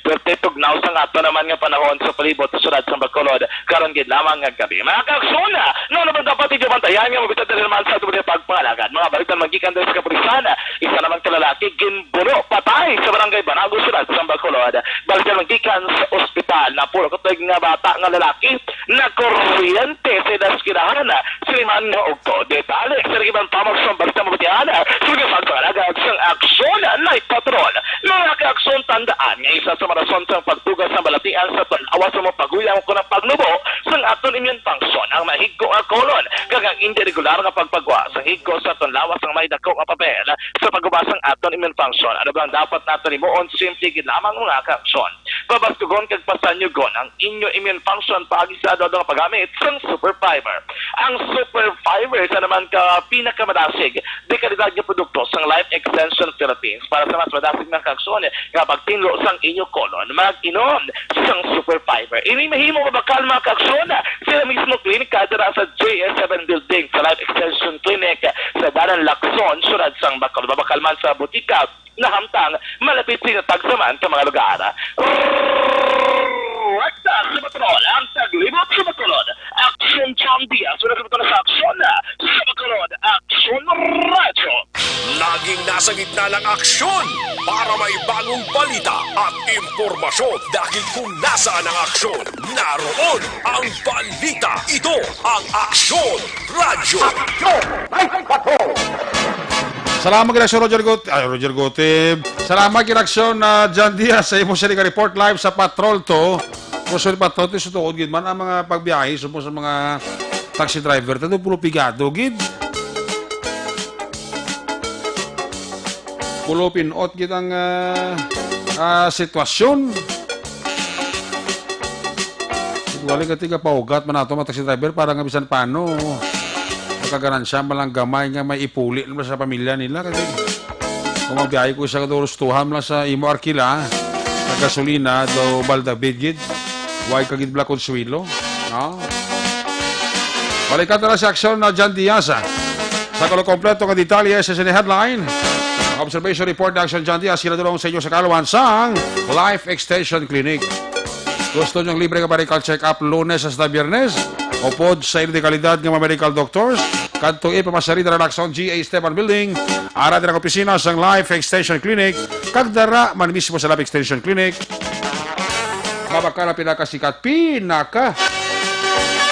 Pwerte tugnaw sa ato naman nga panahon sa palibot sa syudad sa Bacolod, karon gid lamang nga gabi. Mga kaagsoon, no, naman dapat inyo bantayan nga mabitad diri naman sa ato nga pagpangalagad. Mga balita magikan diri sa kapulisan, isa naman ka lalaki ginbuno patay sa barangay Banago, syudad sa Bacolod. Balita magikan sa ospital, napulo ka tuig nga bata nga lalaki nakuryente sa ila eskwelahan. Sila man nga ugto. Detalye sa iban pa sa balita mabatian. Sige, pagpangalagad sang aksyon, Night Patrol. Mga kaagsoon, tandaan nga isa sa mga rason sang pagtugas sang balatian sa aton lawas sa mga paguyang ko ng pagnubo sang aton immune function, ang mahigko nga colon, kag ang hindi regular nga pagpagwa sang higko sa aton lawas ang may dako nga papel sa pagguba sang aton immune function. Ano ba ang dapat naton himuon? Simple gid lamang, mga kaagsoon. Pabastugon kag pasanyugon ang inyo immune function paagi sa adlaw nga paggamit sang Super Fiber. Ang Super Fiber sa naman ka pinakamadasig de kalidad nga produkto sang Life Extension Philippines. Para sa mas madasig nga kaagsoon nga pagtinlo sang inyo colon, mag-inom sang Super Fiber. Ini mahimo mabakal, mga kaagsoon, sa mismo klinika dira sa J S seven Building sa Life Extension Clinic sa Dalan Lacson, syudad sang Bacolod. Mabakal man sa butika nahamtang malapit sa inyo tagsaman ka mga lugar. Rekta sa Bacolod, ang taglibot sa Bacolod. Aksyon John Diaz, wala sa Bacolod sa aksyon sa Bacolod, Aksyon Radyo. Laging nasa gitna ng aksyon para may bagong balita at impormasyon, dahil kung nasaan ang aksyon, naroon ang balita. Ito ang Aksyon Radyo. Salamat kay Sir Roger Got-, ay, Roger Gotib. Salamat kay Aksyon na John Diaz sa imo siya nga report live sa Patrol to. Kung sa Patrol to, sa tuod gid man ang mga pagbiyahe, sumo sa mga taxi driver, tato pulo pigado gid. Pulo pinot gid ang, ah, ah, sitwasyon. Wali ka tiga paugat man ato mga taxi driver para nga bisan paano makaganansya man lang gamay nga may ipuli naman sa pamilya nila. Kasi kung magbiyahe ko sa Kadurustuhan lang sa imo arkila, sa gasolina, do balda bigid, why ka gid bala konsuelo? No? Balikan na lang si Aksyon na John Diaz, ah. Sa kulang kompleto nga detalye sa sini headline, ang observation report ni Aksyon John Diaz, sila dulong sa inyo sa kaalaman sang Life Extension Clinic. Gusto nyo libre nga medical check-up Lunes hasta Biyernes? Upod sa indi kalidad nga mga medical doctors, kadto ipamasari dira lang sa G A Esteban Building, ara dira ang opisina sang Life Extension Clinic, kag dara man mismo sa Life Extension Clinic. Mabakal ang pinakasikat, pinaka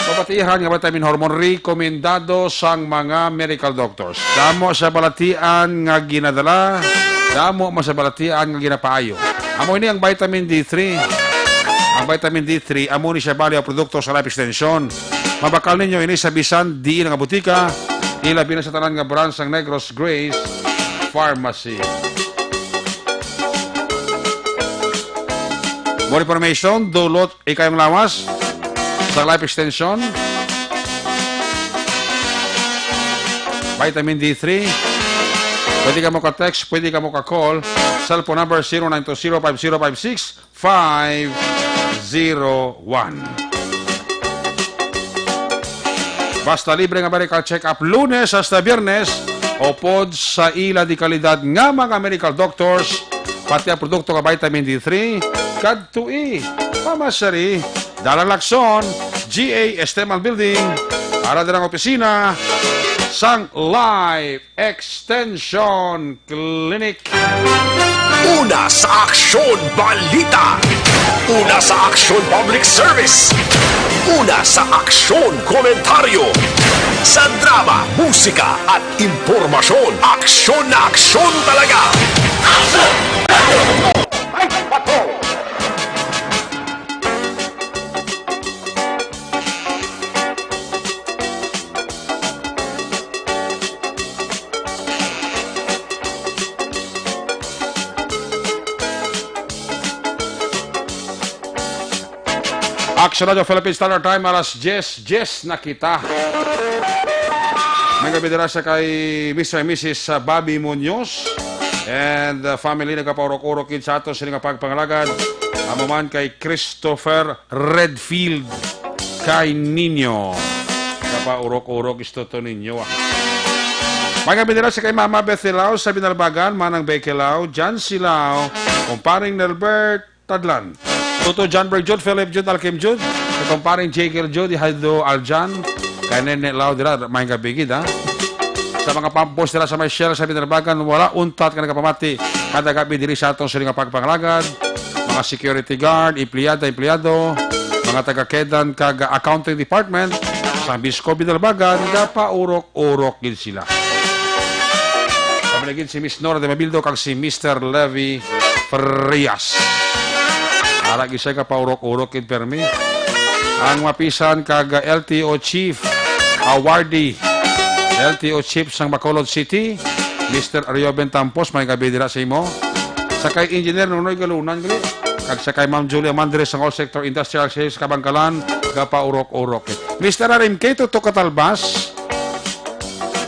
mabatihan nga vitamin hormone rekomendado sang mga medical doctors. Damo sa balatian nga ginadala, damo man sa balatian nga ginapaayo. Amo ini ang vitamin D three. Ang vitamin D three, amo ni siya bali ang produkto sa Life Extension. Mabakal ninyo ini sa bisan diin nga butika, ilabi na sa tanan nga branch sang Negros Grace Pharmacy. More information, dulot ikayong lawas sa Life Extension. Vitamin D three. Pwede ka mo ka-text, pwede ka mo ka-call. Cellphone number zero nine two zero five zero five six five zero one. Basta libre nga medical check-up Lunes hasta Biyernes, upod sa ila di kalidad nga mga medical doctors, pati ang produkto nga vitamin D three, kadtoi, pamasari, Dalan Lacson, G A Estemal Building, ara dira ang opisina sang Life Extension Clinic. Una sa aksyon, balita. Una sa aksyon, public service. Una sa aksyon, komentaryo. Sa drama, musika, at impormasyon, aksyon na aksyon talaga. Aksyon! Ay, patrol! Action Radio Philippines Standard Time, alas diyes, diyes na kita. May gabi dira sa kay Mister and Missus Bobby Munoz and, uh, family, nagapaurok-urok gid sa ato sini nga pagpangalagad. Amo man kay Christopher Redfield kay ninyo. Kapaurok-urok isto to ninyo, ah. May gabi dira sa kay Mama Beth Lao sa Binalbagan, Manang Becky Lao, John Silao, Kumparing Nelbert Tadlan, Toto John Berg Jud, Philip Jud, Alkim Jud, kay Kumparing Jekyll Jud, Ihado Aljan, kay Nene Lao dira, may gabi gid, ha. Sa mga pampos dira sa may Shell sa Binalbagan, wala untat nga nagapamati kada gabi diri sa atong sini nga pagpangalagad, mga security guard, empleyada, empleyado, mga taga-kedan kag accounting department sa Bisco Binalbagan, gapaurok-urok gid sila. Kami na gid si Miss Nora de Mabildo kag si Mister Levi Frias. Ara gid siya gapaurok-urok gid permi. Ang mapisan kag L T O Chief Awardee, L T O Chief sang Bacolod City, Mister Rioben Tampos, may gabi dira sa imo. Sa kay Engineer Nonoy Galunan, gali. Kag sa kay Ma'am Julia Mandres sang All Sector Industrial Sales Kabangkalan, gapaurok-urok. Mister R M K, Tuto Katalbas,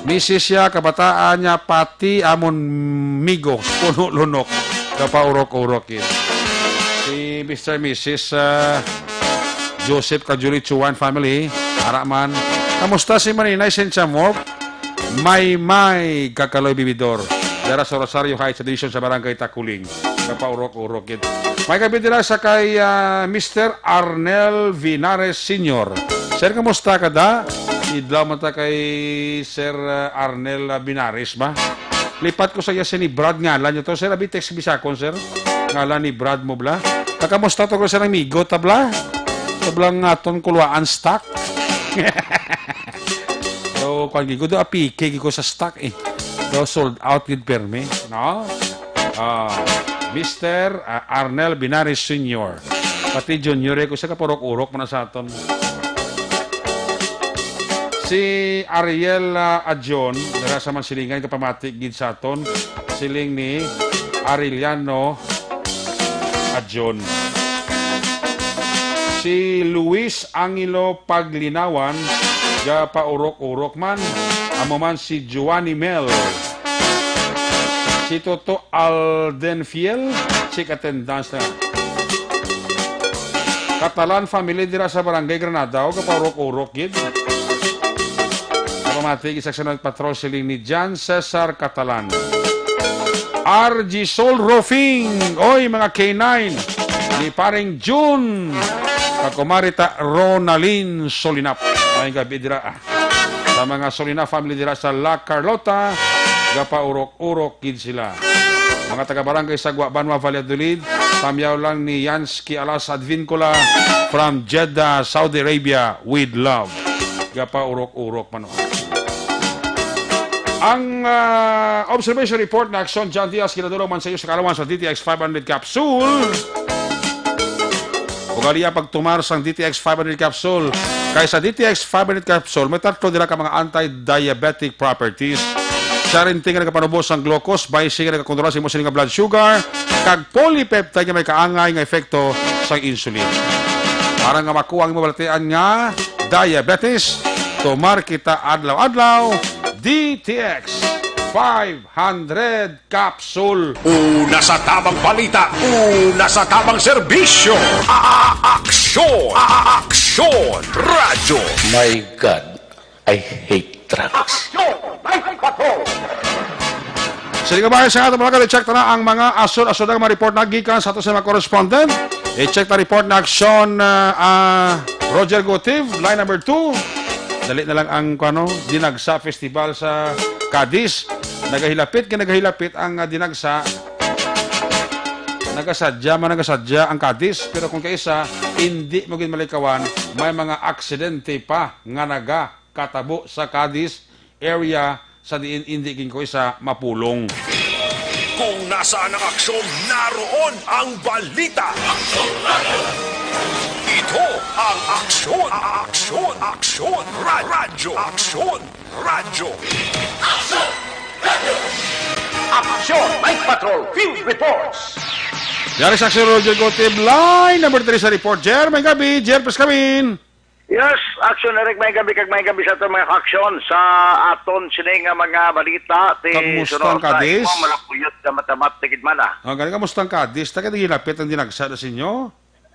misis siya, kabataan niya, pati amon migo, puno lunok, gapaurok-urok gid. Si Mister Missus, ah, Joseph kag Julie Chuan family, ara man. Kamusta si Maninay Cynthia Morp? May may kakaloy bibidor. Dara sa Rosario Heights Subdivision sa Barangay Takuling. Kapaurok-urok gid. May gabi dira sa kay, ah, Mister Arnel Vinares Senior. Sir, kamusta ka da? Idlaw man ta kay Sir, ah, Arnel, ah, Vinares ba? Lipat ko sa iya si ni Brad ngalan niya to. Sir, abi text bisakon, sir. Ngalan ni Brad mo, bla? Kakamusta to ko, sir, amigo, ta, bla? Tablang aton kulwaan stock. So, kwan gid ko, do apike gid ko sa stock, eh. Do sold out gid permi, no? Ah, Mister, ah, Arnel Binares Senior. Pati Junior, eh, ko sa kapaurok-urok man na sa aton. Si Ariel, ah, Adjon, dira sa Mansilingan, kapamati gid sa aton. Siling ni Ariliano Adjon. Si Luis Angelo Paglinawan, gapaurok-urok man. Amo man si Giovanni Mel. Si Toto Aldenfiel, chick attendance na. Catalan family dira sa Barangay Granada, o, gapaurok-urok gid. Kapamati, isa sa nagpatrol, siling ni Jan Cesar Catalan. R G Soul Roofing, oy, mga K nine, ni Paring Jun, kag kumari ta Ronalyn Solinap. May gabi dira, ah. Sa mga Solina family dira sa La Carlota, gapaurok-urok gid sila. Mga taga Barangay Sagwa, Banwa, Valladolid, tamyaw lang ni Yansky Alas Advincula from Jeddah, Saudi Arabia, with love. Gapaurok-urok man, oh. Ang, ah, observation report na Aksyon John Diaz, kinadulong man sa iyo sa kaalaman sa D T X five hundred capsule. Ugaliya pagtumar sang D T X five hundred capsule. Kay sa D T X five hundred capsule, may tatlo dira ka mga anti-diabetic properties. Siya rin nga nagapanubo sang glucose, basi nga nagakontrola sa imo sini nga blood sugar, kag polypeptide nga may kaangay nga epekto sa insulin. Para nga makuha ang imo balatian nga diabetes, tumar kita adlaw-adlaw, D T X. five hundred capsule. Una sa tamang balita, una sa tamang serbisyo. A-, a-, aksyon, a-, a-, aksyon, radyo. My God, I hate drugs. Aksyon, Night Patrol. Sa ikabahin sa ato, mga ka-, check ta na ang mga asul-asul nga mga report na gikan sa ato sa mga correspondent. I-check ta report na aksyon, ah, ah, Roger Gutib, line number two. Dali na lang ang, ano, Dinagsa Festival sa Cadiz. Nagahilapit kay nagahilapit ang, ah, Dinagsa. Nagasadya man, nagasadya ang Cadiz, pero kung kaisa, hindi mo gid malikawan, may mga aksidente pa nga nagakatabo sa Cadiz area sa diin hindi gid kaisa mapulong. Kung nasaan ang aksyon, naroon ang balita. Ito ang Aksyon, Aksyon, Aksyon, Ra-, Radyo, Aksyon, Radyo. Aksyon, Night Patrol, Field Reports. Yari sa Aksyon, Roger Gutib, line number three sa report. Jer, may gabi. Jer, please come in. Yes, Aksyon Eric, may gabi kag may gabi sa aton mga aksyon sa aton sini nga mga balita. Ti Kamusta sunod ang sa Cadiz? Imo, malapuyot nga matamat, tigid man, ah. Ah, gani, kamusta ang Cadiz? Taga nagilapit ang Dinagsa na sa inyo?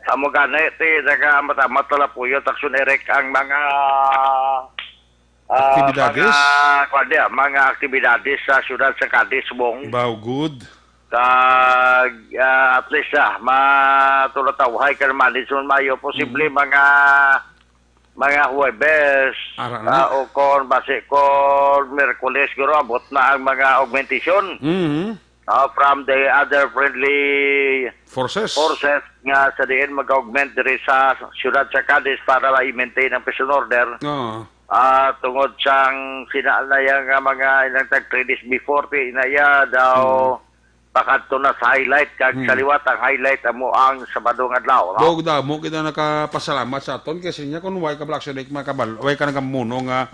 Amo gani, ti, taga matamat, malapuyot, Aksyon Eric, ang mga, ah, Aktibidades? Mga, kuwan diya, mga aktibidades sa siyudad sa Cadiz, Bong. Wow, good. Kag, ah, at least, ah, matulatawhay ka naman, di sa maayo, posible Mhm. mga, mga Huwebes, Ara na. ah, o kon, basi kon, Miyerkules, siguro, abot na ang mga augmentation. Mhm. Ah, from the other friendly Forces. forces nga sa diin mag-augment diri sa siyudad sa Cadiz para ma-maintain ang peace and order. Oo. Ah, tungod sang sina na yang, ah, mga ilang tag three days before, ti na iya daw Hmm. pakadto na sa highlight, kag Hmm. sa liwat ang highlight amo ang Sabado nga adlaw, no? Bog damo kita nakapasalamat sa aton kay sinya kung way ka Black Snake makabal-, way ka nagamuno nga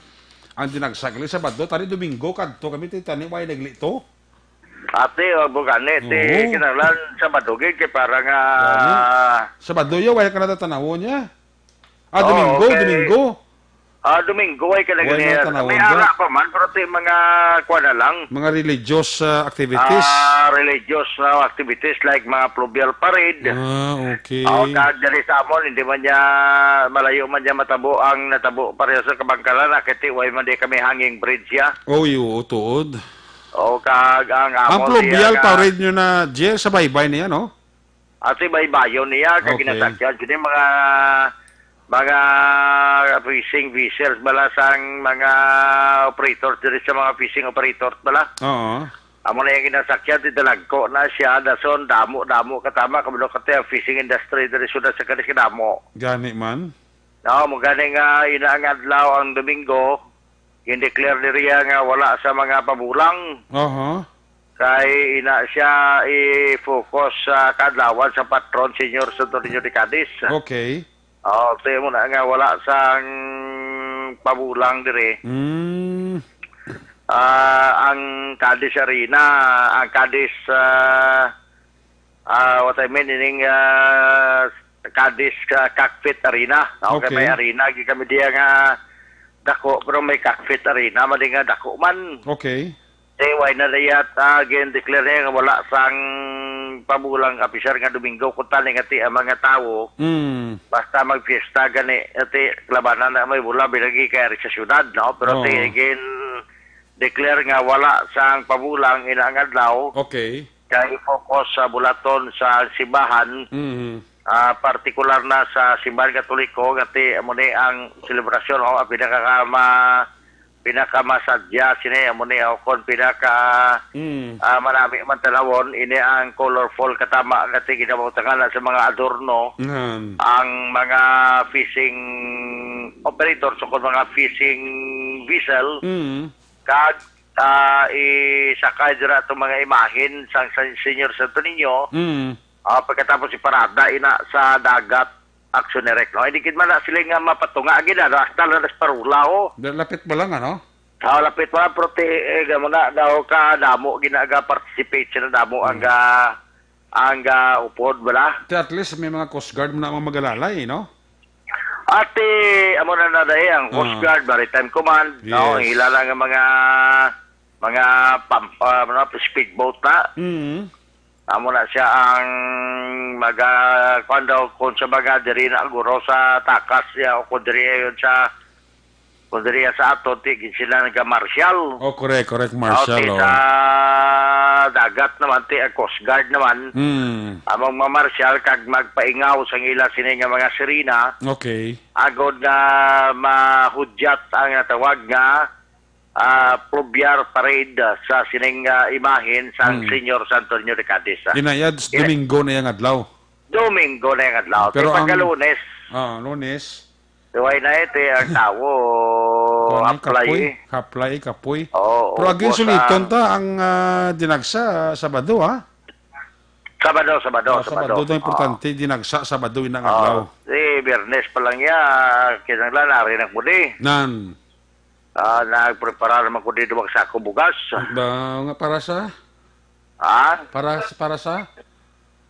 ang dinagsa gali Sabado, tani Domingo kadto kami ti tani way naglito. Ati, o, bugani, ti Oo. kinahanglan Sabado gid kay para nga Gani. Sabado yo, way ka natatanawon niya. Ah, Oo, Domingo, okay. Domingo. Ah, Domingo ay ka Wala nagani-, na tanawan may ba? Ara pa man, pero ti mga kuwan na lang. Mga religious, ah, activities? Ah, religious na activities like mga fluvial parade. Ah, okay. O, kag dali sa amon, hindi man niya, malayo man niya matabo ang natabo pareho sa Kabangkalan, ah, kay ti way man di kami hanging bridge, ya. Oh, yo, tuod. O, kag ang Ang amon, fluvial iya nga parade nyo na, Jer, sa baybay niya, no? Ati baybayon niya, kag Okay. ginasakyan. Kini mga, mga fishing vessels bala sang mga operators diri sa mga fishing operators bala. Oo. Amo na yung ginasakyan, ti dalagko na siya, dason, damo, damo, katama, kabalo ka ti ang fishing industry diri sa siyudad sa Cadiz, kadamo. Gani man. No, mo gani nga, ina ang adlaw, ang Domingo, gindeclare diriya nga wala sa mga pabulang. Aha. Kay ina siya i-focus sa kaadlawan sa patron, Señor Santo Niño de Cadiz. Okay. Oh, ti mo na nga wala sang pabulang diri. Mm. Ah, ang Cadiz Arena, ang Cadiz, ah, ah, what I mean, ining, ah, Cadiz, ah, Cockpit Arena. No? Kay Okay. may arena, gi kami diya nga dako, pero may Cockpit Arena, mali nga dako man. Okay. Eh, why na layat, ah, gin-declare niya nga wala sang pabulang kapisar nga Domingo, kung tani nga ti ang mga tawo, Mm. basta magfiesta gani, ti labanan na may bula, bilagi kay ari sa syudad, no? Pero ti Oo. gin-declare nga wala sang pabulang ina nga adlaw, Okay. kay focus sa bulaton sa simbahan, Mhm. ah, partikular na sa simbahan Katoliko, nga ti amo ni ang selebrasyon, o, ang pinakakama-, pinakamasadya sini, amo ni, o, kon pinaka, Mm. ah, manami man tanawon, ini ang colorful katama nga ti ginabutangan na sa mga adorno, Nan. ang mga fishing operators o kon mga fishing vessel, Mm. kag, ah, isakay dira itong mga imahin sang San-, Señor Santo Niño, Mm. ah, pagkatapos iparada ina sa dagat, Aksyon Direct, no? Hindi gid man na sila nga mapatunga gid, ano, hasta lang nas parula, oh. Da-, lapit pa lang, ano? Ah, lapit pa lang, pero ti-, eh, gamo na, daw ka, damo, ginaga-participate sila, damo ang Mm. ga-, ang ga-upod, bala. Ti at least may mga Coast Guard mo na ang magalalay, no? Ati, amo na na dahil ang Coast Ah. Guard, Maritime Command, no? Yes. Ang ila lang ang mga mga pam-, ah, ano, speedboat na. Mm. Amo na siya ang maga-, kuwan daw, kung sa mga diri na guro sa takas niya o kung diri yun sa, kung diri sa ato, ti, gid sila naga-marshal. Oh, correct, correct, Oh, marshal, ti, oh. Sa dagat naman, ti, ang Coast Guard naman, Mm. among mamarshal kag magpaingaw sang ila sini nga mga sirena, Okay. agod nga mahudyat ang natawag nga ah, Pluvial Parade, ah, sa sining, ah, imahen sang Hmm. Señor San Antonio de Cadiz, ah. Inayad, Yes. Domingo na yang adlaw. Domingo na yang adlaw. Pero Pero ang pagka-Lunes, ah, Lunes, way na ito, eh, ang tawo, kuwan, eh, apply, kapoy, eh. Kaplay, kapoy. Oo, Pero again, ubos suliton ang ta ang, ah, dinagsa, Sabado, ha? Sabado, Sabado, Oh, Sabado. Sabado daw importante, Oo. Dinagsa, Sabado, inang Oo. adlaw. Si Biyernes pa lang ya, kinahanglan, ari na ko di. Nan. Ah, nagprepara naman ko di duwang sako bugas. Ba, nga para sa? Ha? Para, para sa?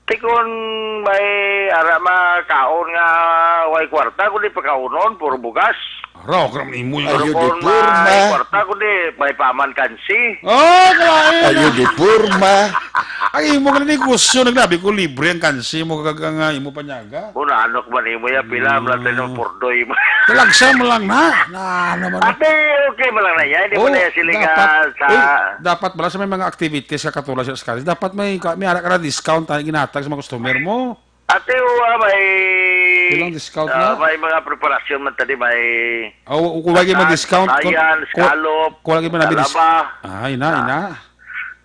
Ti kun may ara makaon nga way kwarta, kun di pakaunon, puro bugas. Raw, kram imo Pero Ayo, di kun porma. may kwarta, kun di may paman kansi. Oh, kalain. Ayo, di porma. Ang imo ka na negosyo, naglabi ko libre ang kansi mo kag ang, ah, imo panyaga. Kung ano ko man imo ya, pila, Mm. mula tayo ng pordoy mo. Talagsa mo lang na. Na, ano man na. Ate, okay mo lang na yan. Hindi mo Oh, na yan sila dapat. nga sa Uy, dapat pala sa may mga activities ka katulad sa Scaris, dapat may, may ara ka na discount ang ginatag sa mga customer mo. Ate, wa, may, Ilang discount ah, na? may mga preparasyon man tadi, may Oh, kung wala kayo Satan, mag-discount, kung, sayan, kung, scallop, kung wala kayo mag-dis-, talaba. Ay, na, Ah. ina.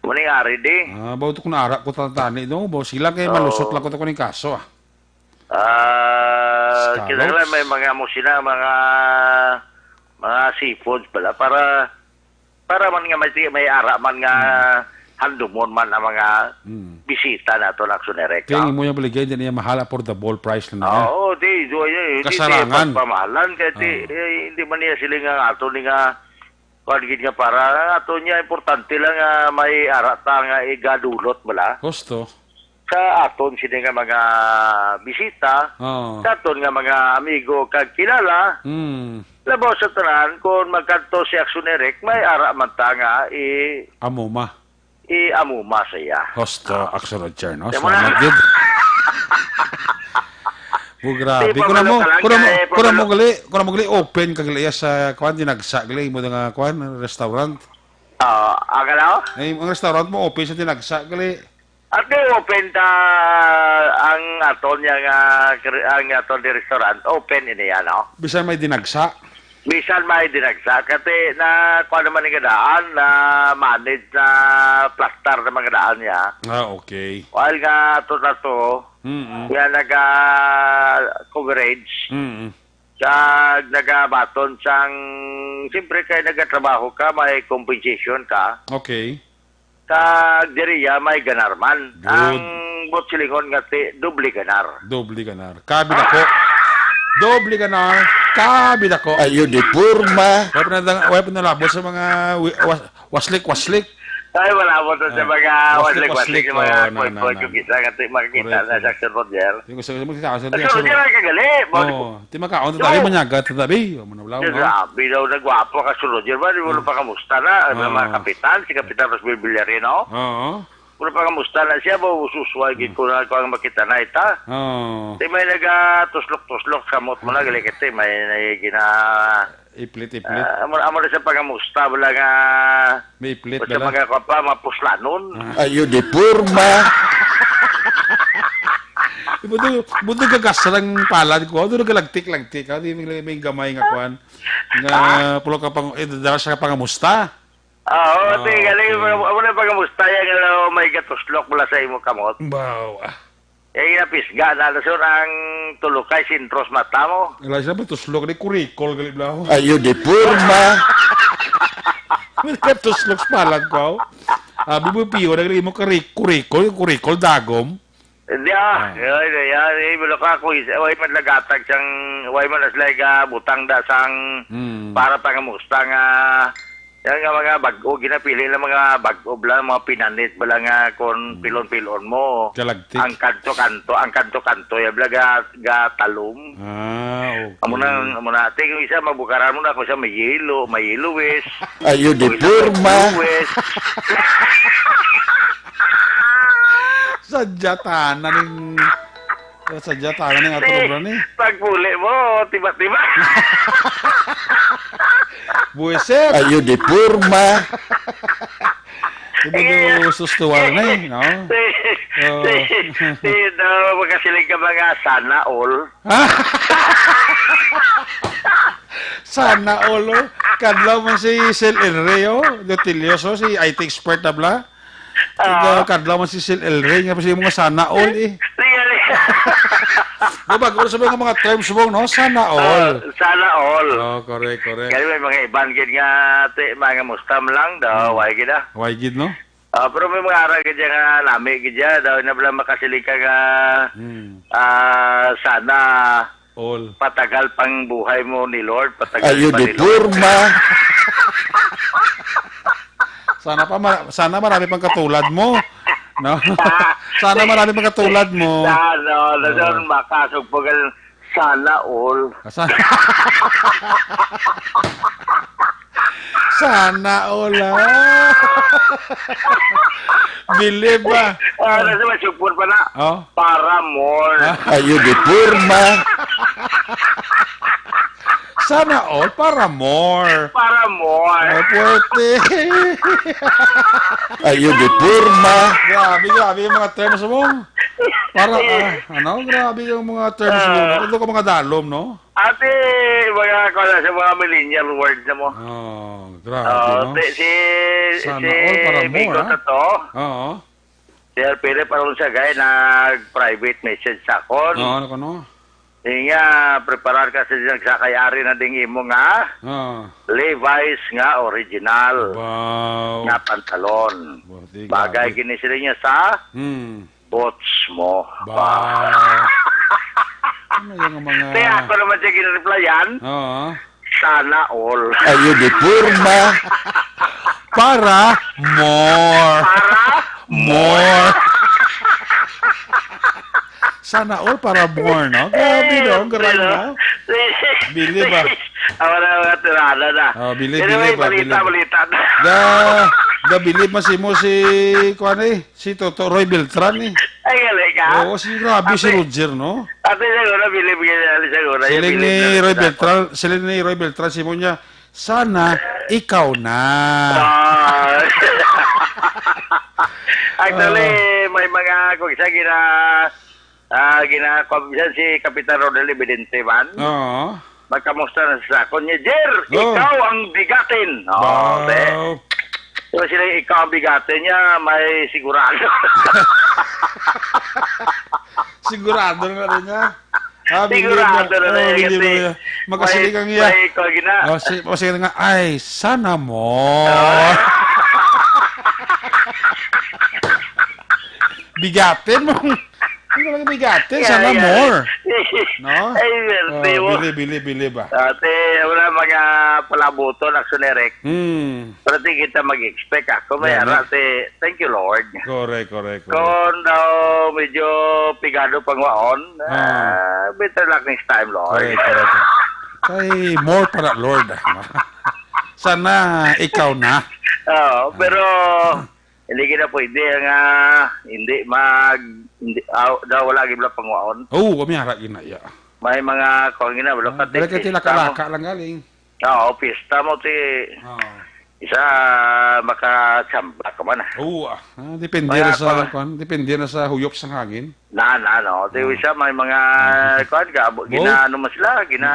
Muna yung ari di. Ah, bawto ko na ara ko tatani, no? Baw sila kay malusot Oo. lang ko to kuning kaso, ah. Ah, Scallops. kinahanglan may mga mo sila, mga, mga seafoods pala para, para man nga may, may ara man nga Hmm. handumon man ang mga Hmm. bisita nato na Aksyon Erika. Kaya mo yung baligay, hindi niya mahal, affordable price lang niya. Oo, di, di, di, di, di, Kasarangan. pagpamahalan, kaya di, Ah. eh, hindi man niya sila nga ato ni nga, kuwan gid nga para, ang ato niya, importante lang nga may ara ta nga igadulot, bala? Gusto. Sa aton sini nga mga bisita, Oo. sa aton nga mga amigo kag kilala, Hmm. labaw sa tanan, kung magkadto si Aksyon Eric, may ara man ta nga i-, Amuma. i-amuma sa iya. Hosto, Ah. Aksyon Roger, no? Kaya mo na. Salamat gid. Oh, grabe. Di ba Kuna mo, mano ka lang kuna mo, kay, kuna mo pabalo- gali, kuna mo gali, open ka gali sa, kuwan, dinagsa gali, mo nga, kuwan, restaurant. Ah, ang ano? Ay, ang restaurant mo, open sa dinagsa gali. Ate, open ta ang aton yang, ah, kre-, ang aton di restaurant. Open ini, ano? Bisan may dinagsa? Bisan may dinagsa. Kasi na, kuwan naman yung gadaan, na manage na plastar naman gadaan niya. Ah, okay. While nga ato na to, Mm-mm. nga naga-coverage, Mm-mm. kag nagabaton sang, siyempre kay nagatrabaho ka, may compensation ka. Okay. Kag diriya may ganar man. Good. Ang buot silingon nga ti, doble ganar. Doble ganar. Kabi dako. Doble ganar. Kabi dako. Ayo di porma. Wala pa na, wala pa nalabot sa mga wi-, was-, waslik, waslik. Ay, wala mo to sa Ah, mga waslik, waslik, waslik, waslik, sa mga oh, na, na, point, point, na, yung na. isa nga ti, makikita Correct, na sa correct. Action Roger. Yung gusto, gusto mo sa Action Action Roger. Roger, ay kagali. Mao ni Oo. Ti makaon ta tabi, Oo. manyaga ta tabi. O, manawlaw, no? Grabe daw, nagwapo ka, Sir Roger. Ba, di mo Oo. na pa kamusta na? Ang Oo. mga kapitan, si Kapitan Rosmel Villarino. Oo. Wala pa kamusta na siya, ba, ususway gid Mm. ko na ko ang makita na ita. Oo. Di may nagatuslok-tuslok sa kamot mo na, gali kiti, may, may gina-, Iplit, iplit. ah, amo, amo na sa pangamusta, wala nga, May iplit, basta bala. mga kwa pa, mapuslanon. Ah. Ayo di porma. Buto, buto gagas lang palad ko. Ano nagalagtik-lagtik, ha? Di may, may gamay nga kwan. Nga, Ah? pulo ka pang, eh, dala siya pangamusta. Ah, oo, Oo, ti, galing, okay. Wala, wala pangamusta yan, ano, may gatuslok mula sa imo kamot. Baw, ah. Eh, napisga na, so, ang tulukay, sintros mata mo. Wala siya, ba, tuslok, di kurikol, gali, blaw. Ayo di porma. May gatuslok sa palad ko. Abi mo, piyo, na gali mo, kari-, kurikol, kurikol, dagom. Hindi, ah. Ah. Yun, yun, yun. Eh, wala ka, kung isa, way man nagatag siyang, way man as like, ah, butang da sang Hmm. para pangamusta nga, Yan nga mga bag-o, ginapili lang mga bag-o bala, mga pinanit bala nga kung Mm. pilon-pilon mo. Kalagtik. Ang kanto-kanto, ang kanto-kanto, ya bala ga, ga talom. Ah, okay. Amo na, amo na. Ate, yung isa, mabukaran mo na, kung isa may yelo, may yellowish. Ayo, di Kung isa may porma. bluish. Sadya tanan ning, sadya tanan ning atong Di, obra ni. Pagpuli mo, tiba-tiba. Buwisit. Ayo, di porma. Ibo do sustuwal na eh, no? Si, Oo. si, si, no, magkasiling ka ba nga, "Sana all"? Sana all, oh. Kadlaw man si Sel Elrey, oh. Gatillos, oh. Si I T expert na bala. Ah. Kadlaw man si Sel Elrey, nga pa siya mga sana all, eh. Sige, sige. Diba, kung sa mga, mga terms mo, no? Sana all. Ah, sana all. Oh, correct, correct. Kaya may mga iban gid nga, ti-, mga mustam lang daw, Hmm. why gid, ah? Why gid, no? Ah, pero may mga ara gid nga lami gid ya, daw na bala makasiling ka nga, Hmm. ah, sana All. patagal pang buhay mo ni Lord, patagal Ayo pa di ni Lord. Porma. Sana pa ma-, sana marami pang katulad mo. No? Sana marami pang katulad mo. Sana, na Oo. doon makasugpog ang sana all. Asa? Sana all, ah. Believe ba? Ah, nasa may sugpon pa na. Oh. Para more. Ah. Ayo di porma. Sana all, para more. Para more. Ay, puwerte. Ayo di porma. Grabe, grabe yung mga terms mo. Para, ah, ano? Grabe yung mga terms mo. Ah. Ano ka mga dalom, no? Ate, mga, kuwan, sa mga millennial words na mo. Oh, grabe, Oh, no? ti-, si, Sana si all para more, Bigot ah. na to. Oo. Sir Philip, aron sa gay nag-private message sa akon. Oo, ano ka, no? Siya, preparar ka sa nagsakay ari na ding imo nga Oo. Levi's nga original Wow. nga pantalon. Wow, di Bagay grabe. gini sila niya sa Hmm. boots mo. Ba. Ano yung mga Kaya ako naman siya ginareplyan, Oo. "Sana all." Ayo di porma. Para more. Para More. Sana all para more, no? Grabe, Eh, no? Ang galing, pero, no? Bili ba? Ang mga, mga tirada na. Oh, bili, Pero bili may ba? Bili balita, ba? balita na. Da, da bili ba si mo si, kuwan eh? Si Toto Roy Beltran, eh. Ay, gali ka? Oo, si, grabe si Ate, Roger, no? ate, siguro, bilib ka na, siguro, Siling bilib ni na Roy kita. Beltran, siling ni Roy Beltran, si mo niya, "Sana ikaw na." Ah. Actually, Ah. may mga, kung sa gina-, ah, gina-, kung minsan si Kapitan Rodel Evidente man, Oo. Magkamusta na sa akon niya, "Jer, Oh. ikaw ang bigatin." Oh, Wow. be. So, sila, "Ikaw ang bigatin niya, may sigurado." Sigurado na nga rin niya. Ah, believe Sigurado na. na Oh, rin believe kasi na niya. Makasiling may, ang iya. may ikaw gina- Oh, si-, makasiling nga, "Ay, sana mo." Ah. Bigatin mo. Hindi ko lang bigatin, Yeah, sana yeah. more. No? Ay, swerte Oh, mo. bili, bili, bili ba? Ate, wala mga palabuton, actually, Rick. Hmm. Pero di kita mag-expect, ah. Kung may Yeah, ara, yeah. ate, thank you, Lord. Correct, correct, correct. Kung daw medyo pigado pangwaon, Ah. ah, better luck next time, Lord. Correct, correct. Kay more para, Lord, ah. Sana ikaw na. Oo, pero Ah. Hindi gid na pwede nga hindi mag-, hindi, ah, daw wala gid wala pangwaon. Oo, kami ara gid na iya. May mga kuwan gid na, wala Ah, ka balik ka ti-, tila pista mo. Kalaka lang galing. Oo, pista mo ti-, Oo. isa makachamba ka man, ah. Oo, ah. Ah, depende Mga na sa, kuwan. kuwan, depende na sa huyop sang hangin. Na, na, no. Ti Ah. isa may mga Ah. kuwan, gabo-, Bo? ginaano mo sila, gina-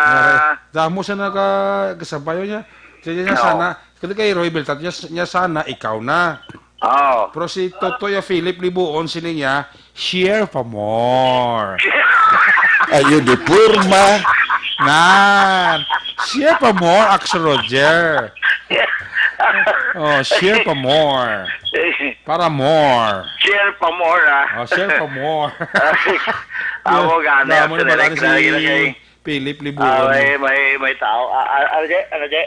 Mare, damo sa naka-, kasabayo niya. Sige niya, Oo. sana, Kani kay Roy Beltran, niya, niya sana, ikaw na. Oo. Pero si Totoy Philip Libuon, sini niya, "Share pa more." Ayo di porma. Nan. "Share pa more, Axel Roger." Oh, "Share pa more." Para more. Share pa more, ah. Oh, "Share pa more." Amo gani, Damo na Axel, bala ni si nagkilala kay Philip Libuon. Ah, may, may, may tao. Ah, ah, ano, Jay? Ano, Jay?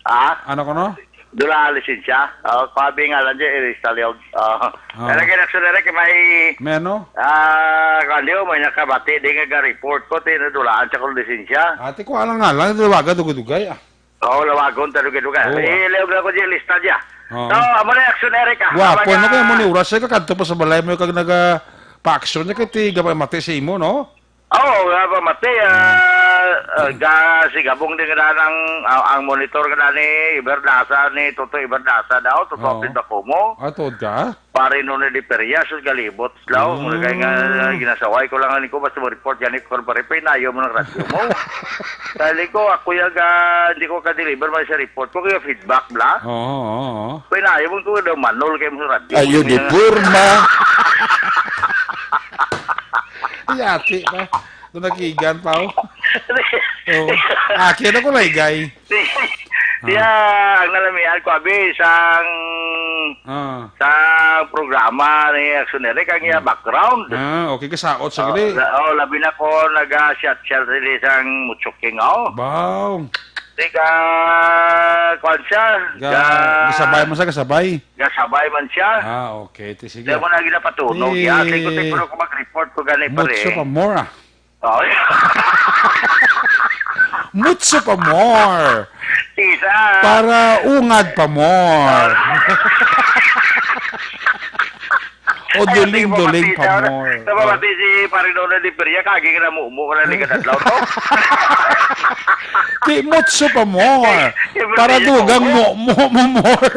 Ha? Ano ko, no? Dula ang lisensya. Oh, kabi nga lang dyan, ilista liog. Oh. Ah. Kaya lagi na sunod kay may, Meno? Ah, kuwan diyo, may nakabati di nga ga-report ko, tinadulaan siya kong lisensya. Ate, kuha lang nga lang, lawagan, dugay-dugay, ah. Oo, lawagon, ta dugay-dugay. Oo, ah. Iliog lang ko dyan, lista dyan. Oo. So, amo na yung action, Eric, ah. Gwapo, Mga ano kaya mo ni oras, eh, kakadto pa sa balay mo, kag naga pa-action, na kay tiga pa mati sa imo, no? Oo, nga pa mati, ah, ah, ga, si Gabong din nga ang, ah, ang monitor nga ni Iberdasa, ni Toto Iberdasa daw, Toto Oo. Apit Bacomo. Ah, tuod ka? Pare no na di perya, sus, galibot, law. Ah. Kaya nga, ginasaway ko lang, ano ko, basta mo report, gani ko, pare, pinayo mo ng radyo mo. Kaya ko, ako yung, ah, hindi ko ka-deliver, may sa report ko, kaya feedback, bla. Oo, oo, oo. Pinayo mo ko daw, manol kayo mo sa radyo. Ayo, di Mo- porma. Yati pa. Doon nakigan pa, oh. Oh. Akin ako, laygay. Siya, ang nalamian ko, abi, sang, Ah. sang programa ni Action Eric, ang iya background. Ah, okay, kasaot sa Oh, gani. la-, oh, labi na ko, naga-shot-shot rin sang Muchoking, oh. Baw. Di ka, kwan siya, Ga-, ga-, gasabay man sa gasabay. gasabay man siya. Ah, okay. Ti, sige. Kaya mo na ginapatunog, Ti, ya. Sige ko, siguro ko mag-report ko gani, pare. Mutso pa more, ah. Oh. Mutso pa more. Isa. Para ungad pa more. O Ay, duling-duling sige, pa pati, more. Sa mga Oh. pati si Pare Nono di Peria, kagi ka na mumo ka na ni kadadlaw to. Ti, mutso pa more. Ay, Para Peria, dugang oo. Mo, mo, mo more.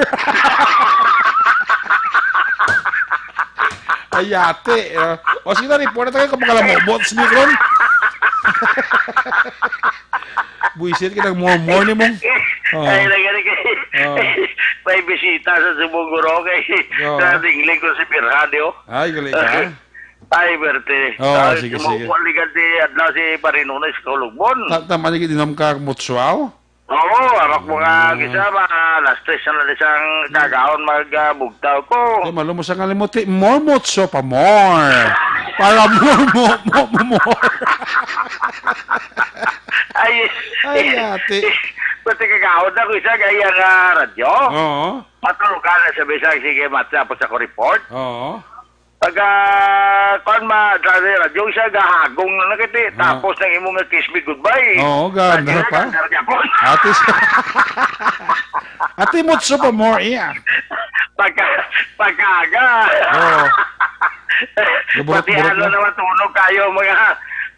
Ay, ate. Uh, o, sige na, report na tayo kung makalamubo sa mikron. Buisit ka ng more, more ni mong. Oh. Ay, lagi na kay. Oh. May bisita sa Subong Guro kay Oh. sa tingling ko si Pirhan, yo. Ay, galing ka. Ay, berte. Oh, Ay, sige, sige. Mo, ligan di adlaw si Parinuno sa Kaulugbon. Ta-, tama ni gidinom ka mutswaw? Oo, amak mo nga Ah. gisa, ma, alas tres na lang isang kagaon mag, ah, bugtaw ko. Kay malo mo sa kalimuti, more mutso pa more. Para more, more, more, more, more. Ay, Ay, ate. Pati kagaon na ko isa, gaya nga radyo. Oo. Matulog ka na sa bisag, sige, matapos ako report. Oo. Pag, ah, kwan ma, sa radyo siya, gahagong na nakiti. Ah. Tapos nang imo nga kiss me goodbye. Oo, ganda Radyo pa. na, ganda pa. Ate s-, Ate Mutso pa more, iya. Pagka, pagkaaga. Oo. Gaburot-burot Pati ano na. naman tunog kayo, mga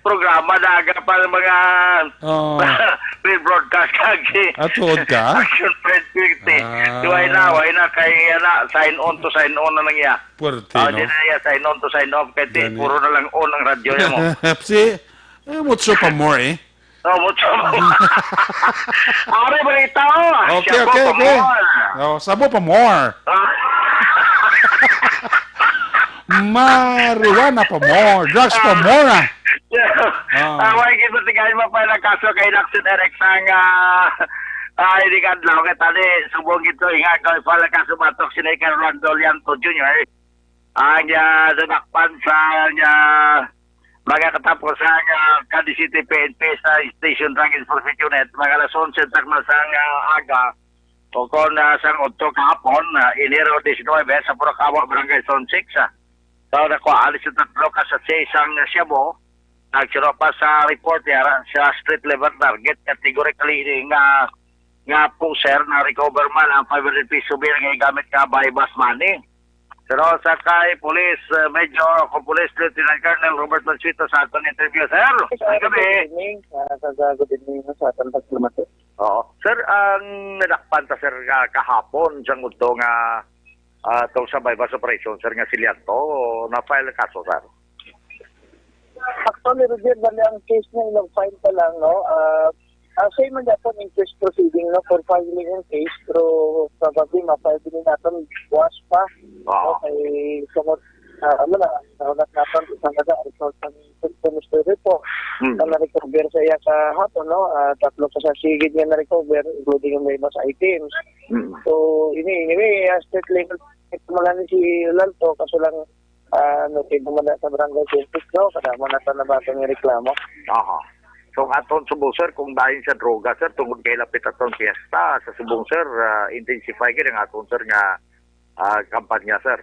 programa na aga pa ng mga Oo. rebroadcast kagi. Ah, tuod ka? Action Fred fifty. Ah. Di, why na, why na, kay, yan na, sign on to sign on na lang iya. Puwerte, Oh, no? di na iya, sign on to sign off, kay ti, Gani. puro na lang on ang radyo niya mo. Si, eh, mutso pa more, eh. Oh, mutso pa more. Ari, balita, oh. Okay, Sabo okay, pa okay. more. Oh, sabo pa more. Ah. Marijuana pa more. Drugs pa Ah. more, ah. Ah. Ah, wala gid mo tingay mo pa nagkaso kay Lacson Eric sang, ah, ah, ini ka adlaw kay tani, subong ito, nga, kay pala kaso batok sila kay Rolando Lianto Junior. Ang, ah, nadakpan sa, ah, mga katapusan, ah, Cadiz City P N P sa Station Drug Enforcement Unit, mga alas onse takna sang, ah, aga, o kon, ah, sang udto kahapon, ah, Enero diecinuebe, sa Purakawa, Barangay Zone six, ah. So, nakuhaan sa tatlo ka sachet sang shabu. Nagsirupa sa report niya sa street level target, categorically ini nga, nga poser, na-recover man ang five hundred peso bill nga gamit nga buy bus money. Pero sa kay Police, uh, Major, o Police Lieutenant Colonel Robert Mansueto sa aton interview, sir. Good evening. Ah, sa, sa good evening sa aton pagdumati. Oo. Sir, ang nadakpan ta, sir, ah, kahapon, sa udto nga, ah, tong sa buy bus operation, sir, nga si Lianto, na-file ang kaso, sir? Actually, Roger, bali ang case na ilang file pa lang, no? Ah, ah, same man gyapon in case proceeding, no? For filing in case, pero probably ma-file din natin buwas pa. Oo. Okay, so, ah, ano na, nahulat natin isang kada result ng Mister Repo Hmm. na na-recover sa iya kahapon, no? Ah, tatlo ka sa sigid nga na-recover, including yung may mas items. Hmm. So, ini, anyway, ah, straight level, ito man lang si Lalto, kaso lang, ah, ano, kay naman na sa barangay Quintus, no? Kada mo na sa nabatang yung reklamo. Aha. So, ang aton subong, sir, kung bahin sa droga, sir, tungod kay lapit aton piyesta sa subong, sir, ah, intensify gid ang aton, sir, nga, ah, kampanya, sir.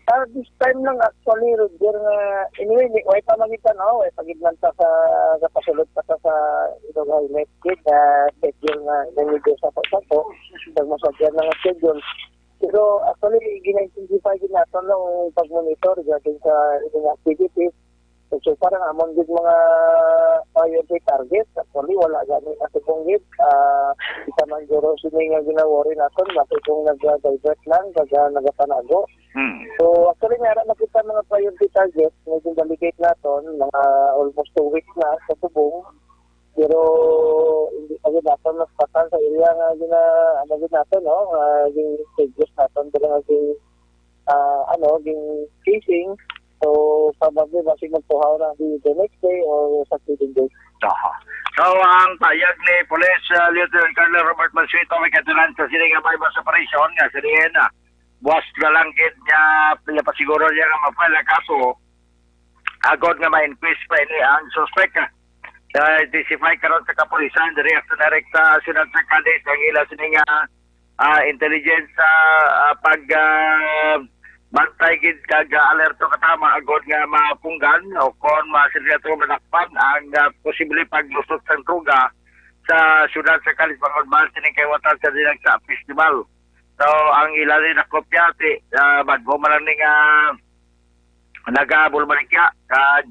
Ah, this time lang actually, Roger, nga anyway, ni, way pa man kita, no? Way pa gid man ta sa, sa pasulod pa sa, sa ilog highlight gid, ah, schedule nga nangigo sa po, sa po. Pag masadya na nga schedule. Pero actually, gina-intensify gid nato ang pag-monitor regarding sa ilang activities. So, so parang amon gid mga priority target. Actually, wala gani natubong gid. Ah, isa man guro sini nga ginaworry naton, matubong nag-divert lang, kag, ah, nagapanago. Hmm. So, actually, meron na kita mga priority target nga gin-delegate naton, mga almost two weeks na sa tubong. Pero hindi pa gid naton maspatan sa area nga gina-, ano gid naton, no? Nga gin-, naton, pero nga gin-, ah, ano, gin-, chasing. So, probably, basig magtuhaw na di the next day or sa succeeding day. Aha. So, ang payag ni Police, ah, Lieutenant Colonel Robert Mansueto, may katunan sa sini nga may mas operasyon nga sini na. Buwas na lang gid niya, niya pasiguro niya nga ma-file ang kaso. Agod nga ma-inquest pa ini ang suspect. Sa testify karon sa kapulisan, diri sa direct sa siyudad sa Cadiz, ang ila sini nga, ah, intelligence, ah, ah, pag, ah, bantay gid kag, ah, alerto katama agod nga mapunggan o kon masilya to madakpan ang, ah, posible paglusot sang droga sa siyudad sa Cadiz bangod man sining kaiwatan sa dinag sa festival. So, ang ila ni nakopya ti, ah, bago man lang ni nga nagabulbalikya kag,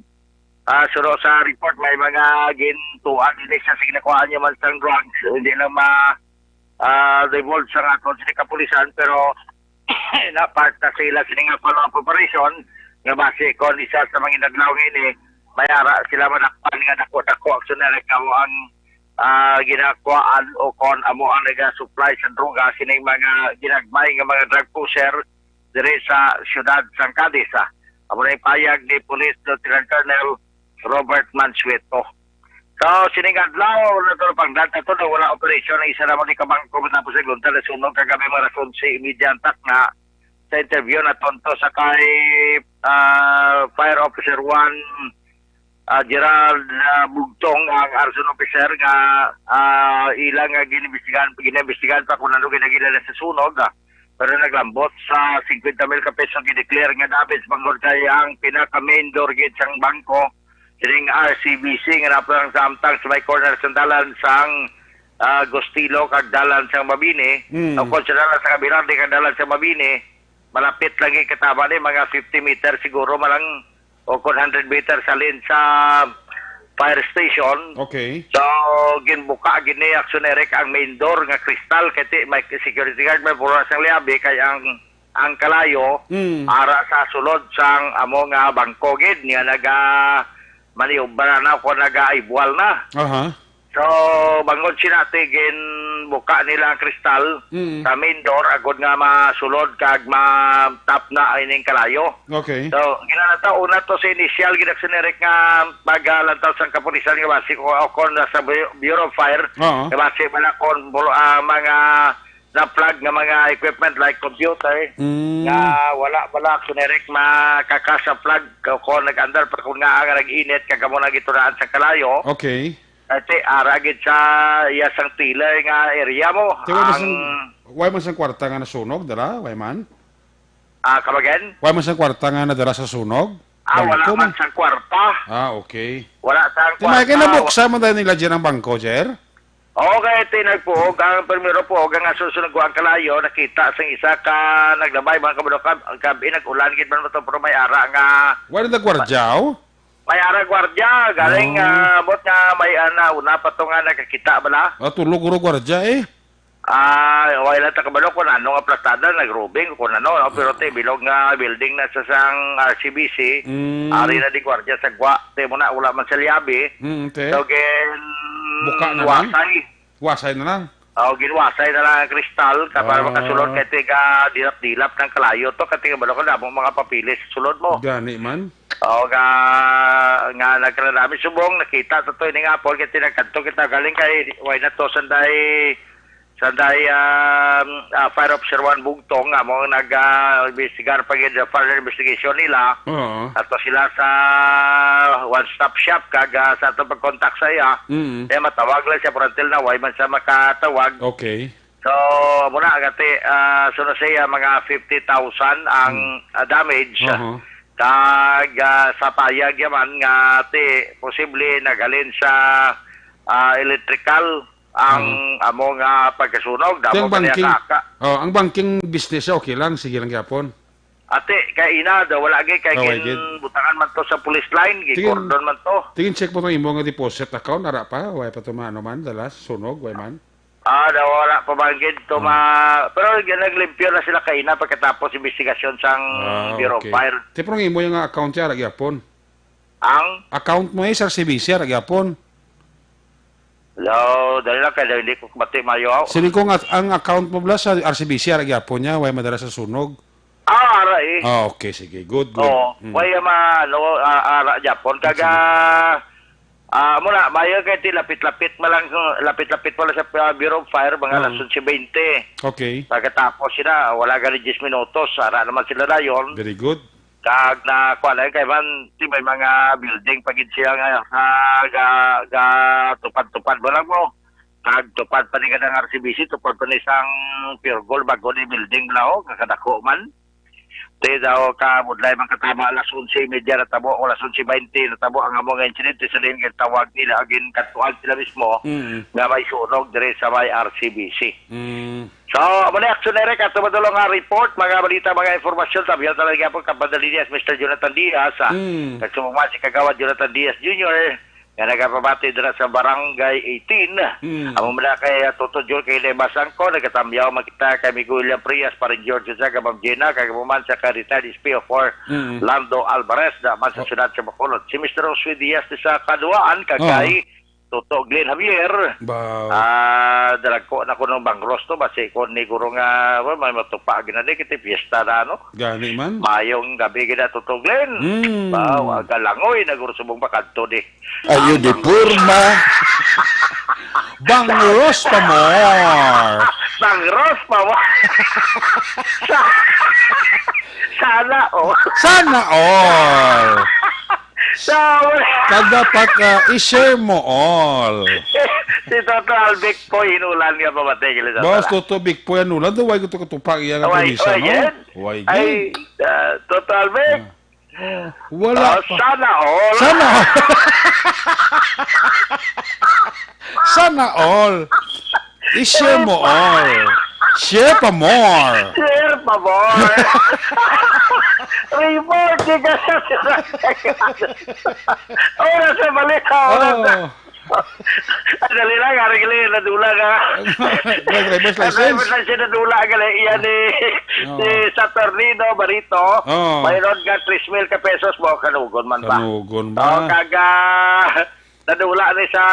ah, suno sa report, may mga gintuan ini siya sa ginakuhaan niya man sang drugs. Hindi lang ma, ah, divulge sa aton sa kapulisan, pero na part na sila sini nga follow-up operation nga base kon isa sa mga inadlaw nga ini may ara sila madakpan nga dako-dako ang sunod ang, ah, ginakuhaan o kon amo ang naga-supply sa droga sining mga ginagmay nga mga drug pusher diri sa siyudad sang Cadiz, ah. Amo na yung payag ni Police Lieutenant Colonel Robert Mansueto. So, sining adlaw, wala to pagdata to, wala operasyon ang isa naman ni kabangko matapos ang lunta na sunog kagabi mga alas onse y media ang takna. Sa interview na tonto sa kay, ah, Fire Officer one, ah, Gerald, ah, Bugtong, ang arson officer nga, ah, ila nga ginimbestigahan, ginimbestigahan pa kung ano ginagilala sa sunog, ah. Pero naglambot sa fifty mil ka peso, gideclare nga damage bangod kay ang pinaka main door gate sang bangko, sining R C B C nga napulang sa amtang sa may corner sang dalan sang, ah, Gustilo kag dalan sang Mabini, Mm. o kung sa dalan sa Kabilarde kag dalan sa Mabini, malapit lagi katama ni mga fifty meter siguro malang o kon hundred meters halin sa fire station. Okay. So, ginbuka gid ni Action Eric ang main door nga kristal kay ti may security guard, may pura sang liabi kay ang, ang kalayo Mm. ara sa sulod sang amo nga bangko gid nga naga maniobra na o naga-eyeballs na. Aha. So, bangod sina ti ginbuka nila ang kristal Mm. sa main door agod nga masulod kag matap na ining kalayo. Okay. So, ginanata una to sa initial gid, Action Eric, nga paglantaw sang kapulisan nga base ko o kon sa Bu-, Bureau of Fire Oo. nga base man kon bul-, ah, mga na-flag nga mga equipment like computer Mm. nga wala bala, Action Eric, makakasa flag o kon nag-andar pa kung nga ang nag-init kag amo na gitunaan sa kalayo. Okay. Ate, ara gid sa iya sang pillar nga area mo. Te, wala Ang sang, wala man sang kwarta nga nasunog, dala? Wala man? Ah, come again? Wala man sang kwarta nga nadala sa sunog? Ah, wala Bangko man man? sang kwarta. Ah, okay. Wala sang Te, may kwarta. kinabuksan man tayo nila dyan ang bangko, Jer? Oo, kaya ito yung nagpuog. Ang primero puog, ang asunod ko ang kalayo, nakita sa isa ka naglabay, mga kabalo, kab-, kabi, nag-ulan, gid man ito, pero may ara nga Wala nagwardya, oh? May ara gwardiya, galing, Oh. ah, abot nga may, ah, nauna pa to nga nakakita bala. Ah, tulog ro gwardiya eh. Ah, wala ta kabalo kung ano nga plastada, nag-robbing o kung ano, no? Pero te, bilog nga building na sa sang R C B C, Mm. ari na di gwardiya sa gwa. Te mo na, wala man sa liabi. Mm, te. So, gin-, Buka na lang? wasay. Wasay na lang? O, ginwasay na lang ang kristal ka para Ah. makasulod kay tiga dilap-dilap ng kalayo to, kay tiga balo ko na among mga papilis sa sulod mo. Gani man. O, nga, nga nagkanadami subong, nakita to to, ini nga, Paul, kay tinagkanto kita, galing kay, why not to, sanday, Sanday, um, ah, Fire Officer Juan Bugtong, amo ang nag, ah, imbestigar pa gid, further investigation nila. Oo. Ato sila sa one-stop shop, kag, ah, sa atong pag-contact sa iya, Mm. eh, matawag lang siya, pero until now, way man siya makatawag. Okay. So, muna, agati, ah, so na siya, mga fifty thousand ang, Mm. ah, damage. Aha. Kag, ah, sa payag yaman nga, ti, posible naghalin sa, ah, electrical ang Aha. amo nga pagkasunog. Ti, ang Damo pa niya banking, kaka. Oh, ang banking business, okay lang, sige lang gyapon. Ate, kay ina daw, wala gay, kay Oh, wala gid. Ginbutangan man to sa police line, Tingin, gikordon man to. Tingin, check mo tong imo nga deposit account, ara pa, wala pa to maano man, dala, sunog, wala man. Ah, daw, wala pa man gid to Hmm. ma-, pero gin-, naglimpyo na sila kay ina pagkatapos investigasyon sang Ah, Bureau of okay. Fire. Ti, pero ang imo yung account siya, ra gyapon. Ang? Account mo is R C B C, ra gyapon. Daw, dali lang, kay daw hindi ko mati mayo. Siling ko nga, ang account mo bala sa R C B C, ra gyapon niya, way madala sa sunog. Ah, ara eh. Ah, okay, sige. Good, good. Oo. Mm. Way ma-, ano, ah, ara gyapon. Kaga, Sige. ah, muna, mayo kay ti lapit-lapit man lang, lapit-lapit wala sa, ah, Bureau of Fire, mga Oo. alas onse bente. Okay. Pagkatapos sila, wala gani diyes minutos, ara naman sila dayon. Very good. Kag na, kuwan lang, kay man, ti may mga building pa gid siya nga, nga, ga, ga, tupad-tupad mo lang mo. Kag tupad pa ni kanang R C B C, tupad pa ni sang Pure Gold, bago ni building bala, oh, kakadako man. Ti daw ka, budlay man katama, alas onse y media natabo, o alas onse bente natabo ang amo nga insidente, sa diin gitawag nila, agin kadtuan sila mismo, Mm. nga may sunog diri sa may R C B C. Mm. So, amo ni action, Eric, ato madulong nga report, mga balita, mga impormasyon, tabihan talaga po, Kapadal Diaz, Mister Jonathan Diaz, ah. Mm. Kag sumuma si Kagawad Jonathan Diaz Junior, nga nagapamati dira sa Barangay eighteen. Mm. Amo man na kay, ah, Toto Jor, kay Lema Sangko, nagatamyaw man kita kay Migo William Frias, Paring George Gonzaga, Ma'am Gina, kag amo man sa kay retired S P O four, Mm. Lando Alvarez, na man sa Oh. siyudad sa Bacolod. Si Mister Josue Diaz sa Kaduaan, kag Oh. kay Toto Glenn Javier. Ba- Ah, dalagko na ko ng bangros to, basi ko ni guro nga, well, may matupa, ginani, kita fiesta na, ano? Gani man. Mayong gabi gid na, Toto Glenn. Mm. Ba, wa, galangoy na guro subong pakadto di. Ayo di porma. Bangros pa more. Bangros pa more. Sa-, sana all. Sana all. Sa-, Kag dapat, ah, i-share mo all. Si Toto Albic po, hinulan nga pamatay kila sa Boss tala. Toto Big po yan, ulan. Daw, way ko to katupag iya nga Way, premisa, way, no? Yan. Way, Ay, yan. Ah, Toto Albic. Ah. Wala Oh, pa. Sana all. Sana all. Sana all. I-share mo all. Share pa more. Share pa more. Report ka sa Oras sa balita, oras na. Oh. Ay, dali lang, Harry Glenn, nadula ka. May driver's Ang license? driver's license, nadula ka lang. Iyan ni, Oo. si Saturnino Barito. Oo. Mayroon ka tres mil ka pesos mo, kanugon man ba? Kanugon ba? Oh, kaga, nadula ni sa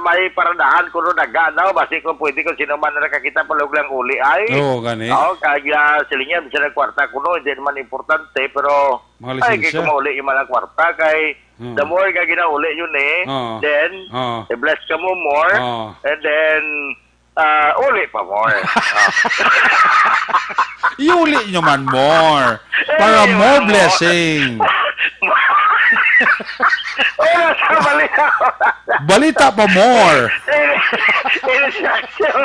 may paradahan, kuno naga, no? Basi kung pwede, kung sino man nakakita, palog lang uli, ay. Oo, gani. Oo, kaya siling niya, bisa ng kwarta kuno, hindi naman importante, pero, Mga ay, lisensya. Kaya kung mauli yung mga kwarta, kay, Hmm. The more nga ginauli yun eh, Oo. then, Oo. i-bless ka mo more, Oo. and then, ah, uli pa more. Ah. Iuli nyo man more. Para Eh, more more. blessing. Wala sa balita. Balita pa more. Eh, instruction.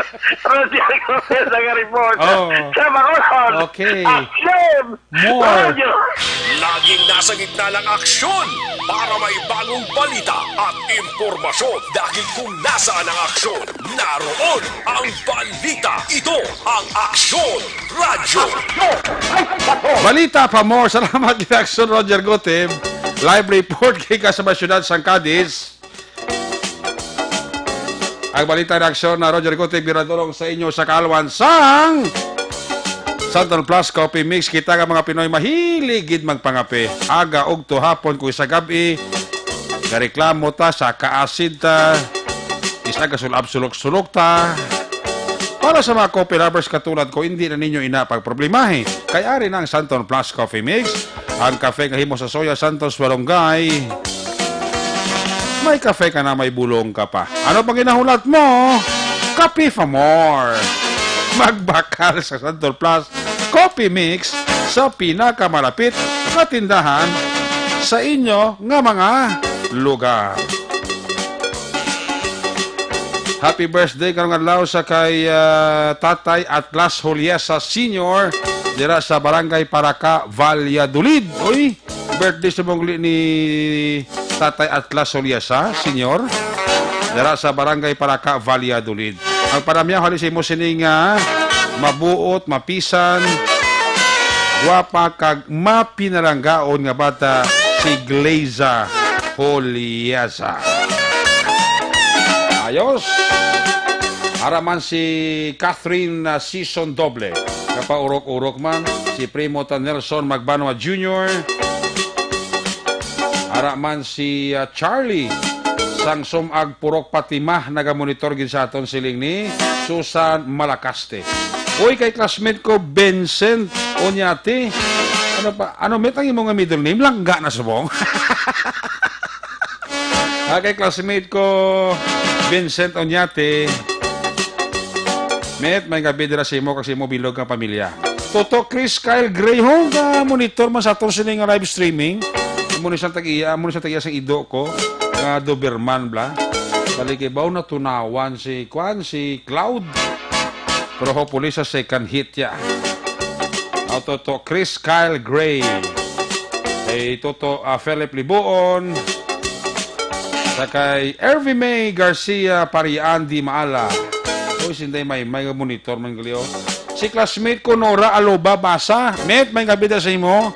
Roger Gomez ang report. Oo. Sa Bacolod. Okay. Action! More. Radyo. Laging nasa gitna ng aksyon para may bagong balita at impormasyon. Dahil kung nasaan ang aksyon, naroon ang balita. Ito ang Aksyon Radyo. Balita pa more. Salamat kay Aksyon Roger Gutib. Live report kay ka sa may siyudad sang Cadiz. Ang balita ng aksyon na Roger Gutib, ginadulong sa inyo sa kaalwan sang Santon Plus Coffee Mix. Kita nga mga Pinoy mahilig gid magpangape. Aga, ugto, hapon, kung sa gabi, gareklamo ta, sa kaasid ta, isa ka sulab sulok-sulok ta. Para sa mga coffee lovers katulad ko, hindi na ninyo ina pagproblemahi. Kay ari na ang Santon Plus Coffee Mix, ang kape nga himo sa soya, Santos Malunggay. May kape ka na, may bulong ka pa. Ano pang ginahulat mo? Kape pa more. magbakal sa Santon Plus Coffee Mix sa pinakamalapit nga tindahan sa inyo nga mga lugar. Happy birthday karong adlaw sa kay, ah, Tatay Atlas Juliesa Senior dira sa Barangay Paraca, Valladolid. Uy, birthday sa mong li ni Tatay Atlas Juliesa Senior dira sa Barangay Paraca, Valladolid. Ang panamyaw halin sa imo sini nga mabuot, mapisan, gwapa kag mapinalanggaon nga bata, si Gleza Juliesa. Ayos. Ara man si Catherine, ah, Season Doble. Kapaurok-urok man si Primo ta Nelson Magbanwa Junior. Ara man si, ah, Charlie sang Sumag Purok Patima, nagamonitor gid sa aton, siling ni Susan Malacaste. Uy, kay classmate ko, Vincent Onyate. Ano pa? Ano, met, ang imo nga middle name? Langga na subong. Ah, kay classmate ko, Vincent Onyate. Met, may gabi dira sa imo kag sa imo bilog nga pamilya. Toto Chris Kyle Gray, ho, nga monitor man sa aton sini nga live streaming. Amo ni sa tag-iya, amo ni sa tag-iya sa ido ko, nga Doberman bla. Balik ibaw na tunawan si, kwan, si Cloud. Pero hopefully sa second hit ya. Aw, Toto Chris Kyle Gray. Kay Toto, ah, Philip Libuon. Sa kay Ervie May Garcia Parian di Maala. Uy, sinday may, may monitor man gali, oh. Si classmate ko, Nora Aloba Basa. Met, may gabi da sa imo.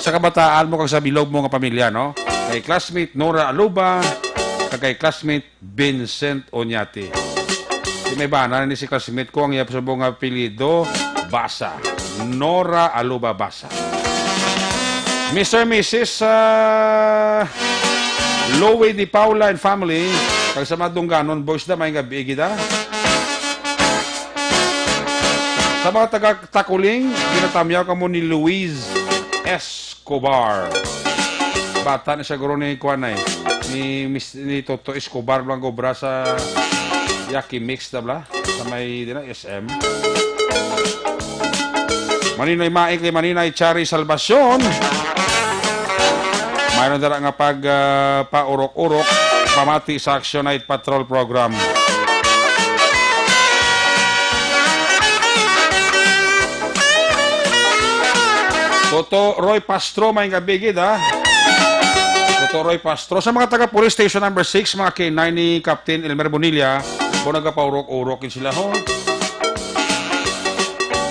Sa kabataan mo kag sa bilog mo nga pamilya, no? Kay classmate Nora Aloba, kag kay classmate Vincent Onyate. Si may bana ni si classmate ko, ang iya subong nga apelyido, Basa. Nora Aloba Basa. Mister and Missus, ah, Louie Di Paula and family, kag sa mga Dungganon boys da, may gabi gid, ah. Sa mga taga Takuling, ginatamyaw kamo ni Louise Escobar. Bata na siguro ni kuan ay, ni Mis-, ni Toto Escobar lang obra sa Yaki Mix da bla, sa may, di na, S M. Maninay Maik kay Maninay Chari Salvacion. Mayroon dala nga pag, ah, paurok-urok, pamati sa Action Night Patrol Program. Toto Roy Pastro, may gabi gid, ha? Toto Roy Pastro. Sa mga taga Police Station Number Six, mga K nine ni Captain Elmer Bonilla, po nagapaurok-urok gid sila, ho.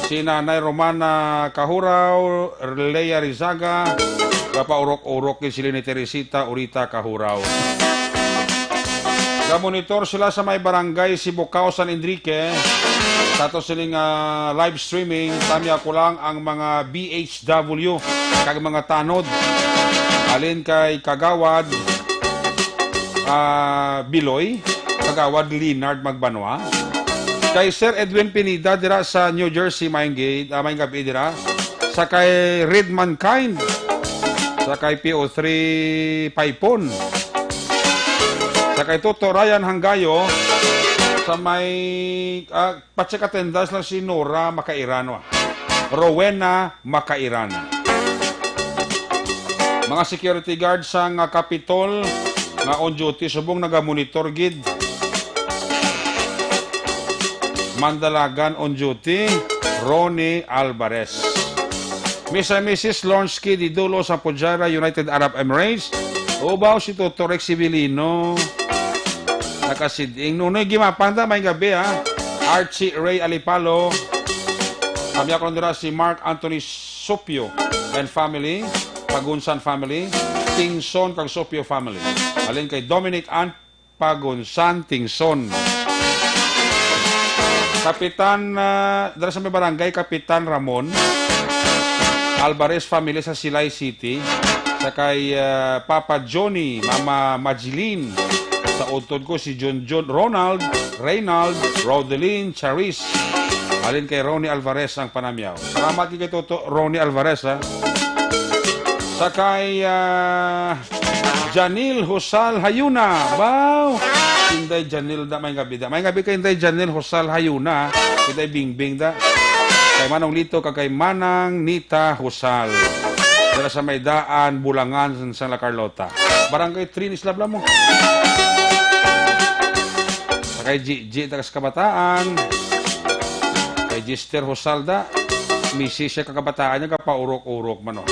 Si Nanay Romana Kahuraw, Lea Rizaga, gapaurok-urok gid sila ni Teresita Urita Kahuraw. Gamonitor sila sa may barangay Sibukaw, San Enrique. Sa ato siling, ah, live streaming, tamya ko lang ang mga B H W kag mga tanod. Alin kay Kagawad, ah, Biloy, Kagawad Leonard Magbanwa. Kay Sir Edwin Pineda dira sa New Jersey, maayong gid, ah, maayong gabi dira. Sa kay Read Mankind. Sa kay P O three Paipon. Sa kay Toto Ryan Hanggayo. Sa may, ah, pa-check attendance lang si Nora Makairan, wa. Rowena Makairan. Mga security guard sang, ah, Capitol nga on duty, subong nagamonitor gid. Mandalagan on duty, Ronnie Alvarez. Mister and Missus Lawrence K. Didulo sa Fujairah, United Arab Emirates. Ubaw si Toto Rex Sibilino. Nakasiding. Nunoy Gimapang ta, may gabi, ha. Archie Ray Alipalo. Kami ako nandira si Mark Anthony Sopio and family, Pagunsan family, Tingson kag Sopio family. Alin kay Dominic Ann Pagunsan Tingson. Kapitan, ah, dala sa may barangay, Kapitan Ramon Alvarez family sa Silay City. Sa kay, ah, Papa Johnny, Mama Majilin. Sa utod ko si John John, Ronald, Reynald, Rodelin, Charis. Alin kay Ronnie Alvarez ang panamyaw. Salamat kay Toto Ronnie Alvarez, ha. Sa kay, ah, Janil Husal Hayuna. Baw! Inday Janil da, may gabi da. May gabi kay Inday Janil Husal Hayuna. Inday Bingbing da. Kay Manong Lito kag kay Manang Nita Husal. Dala sa may daan, Bulangan, sa La Carlota. Barangay three ni Isla Blamo. Sa kay Gigi, tagas kabataan. Kay Gister Husal da. Misis siya kakabataan niya, kapaurok-urok man, oh.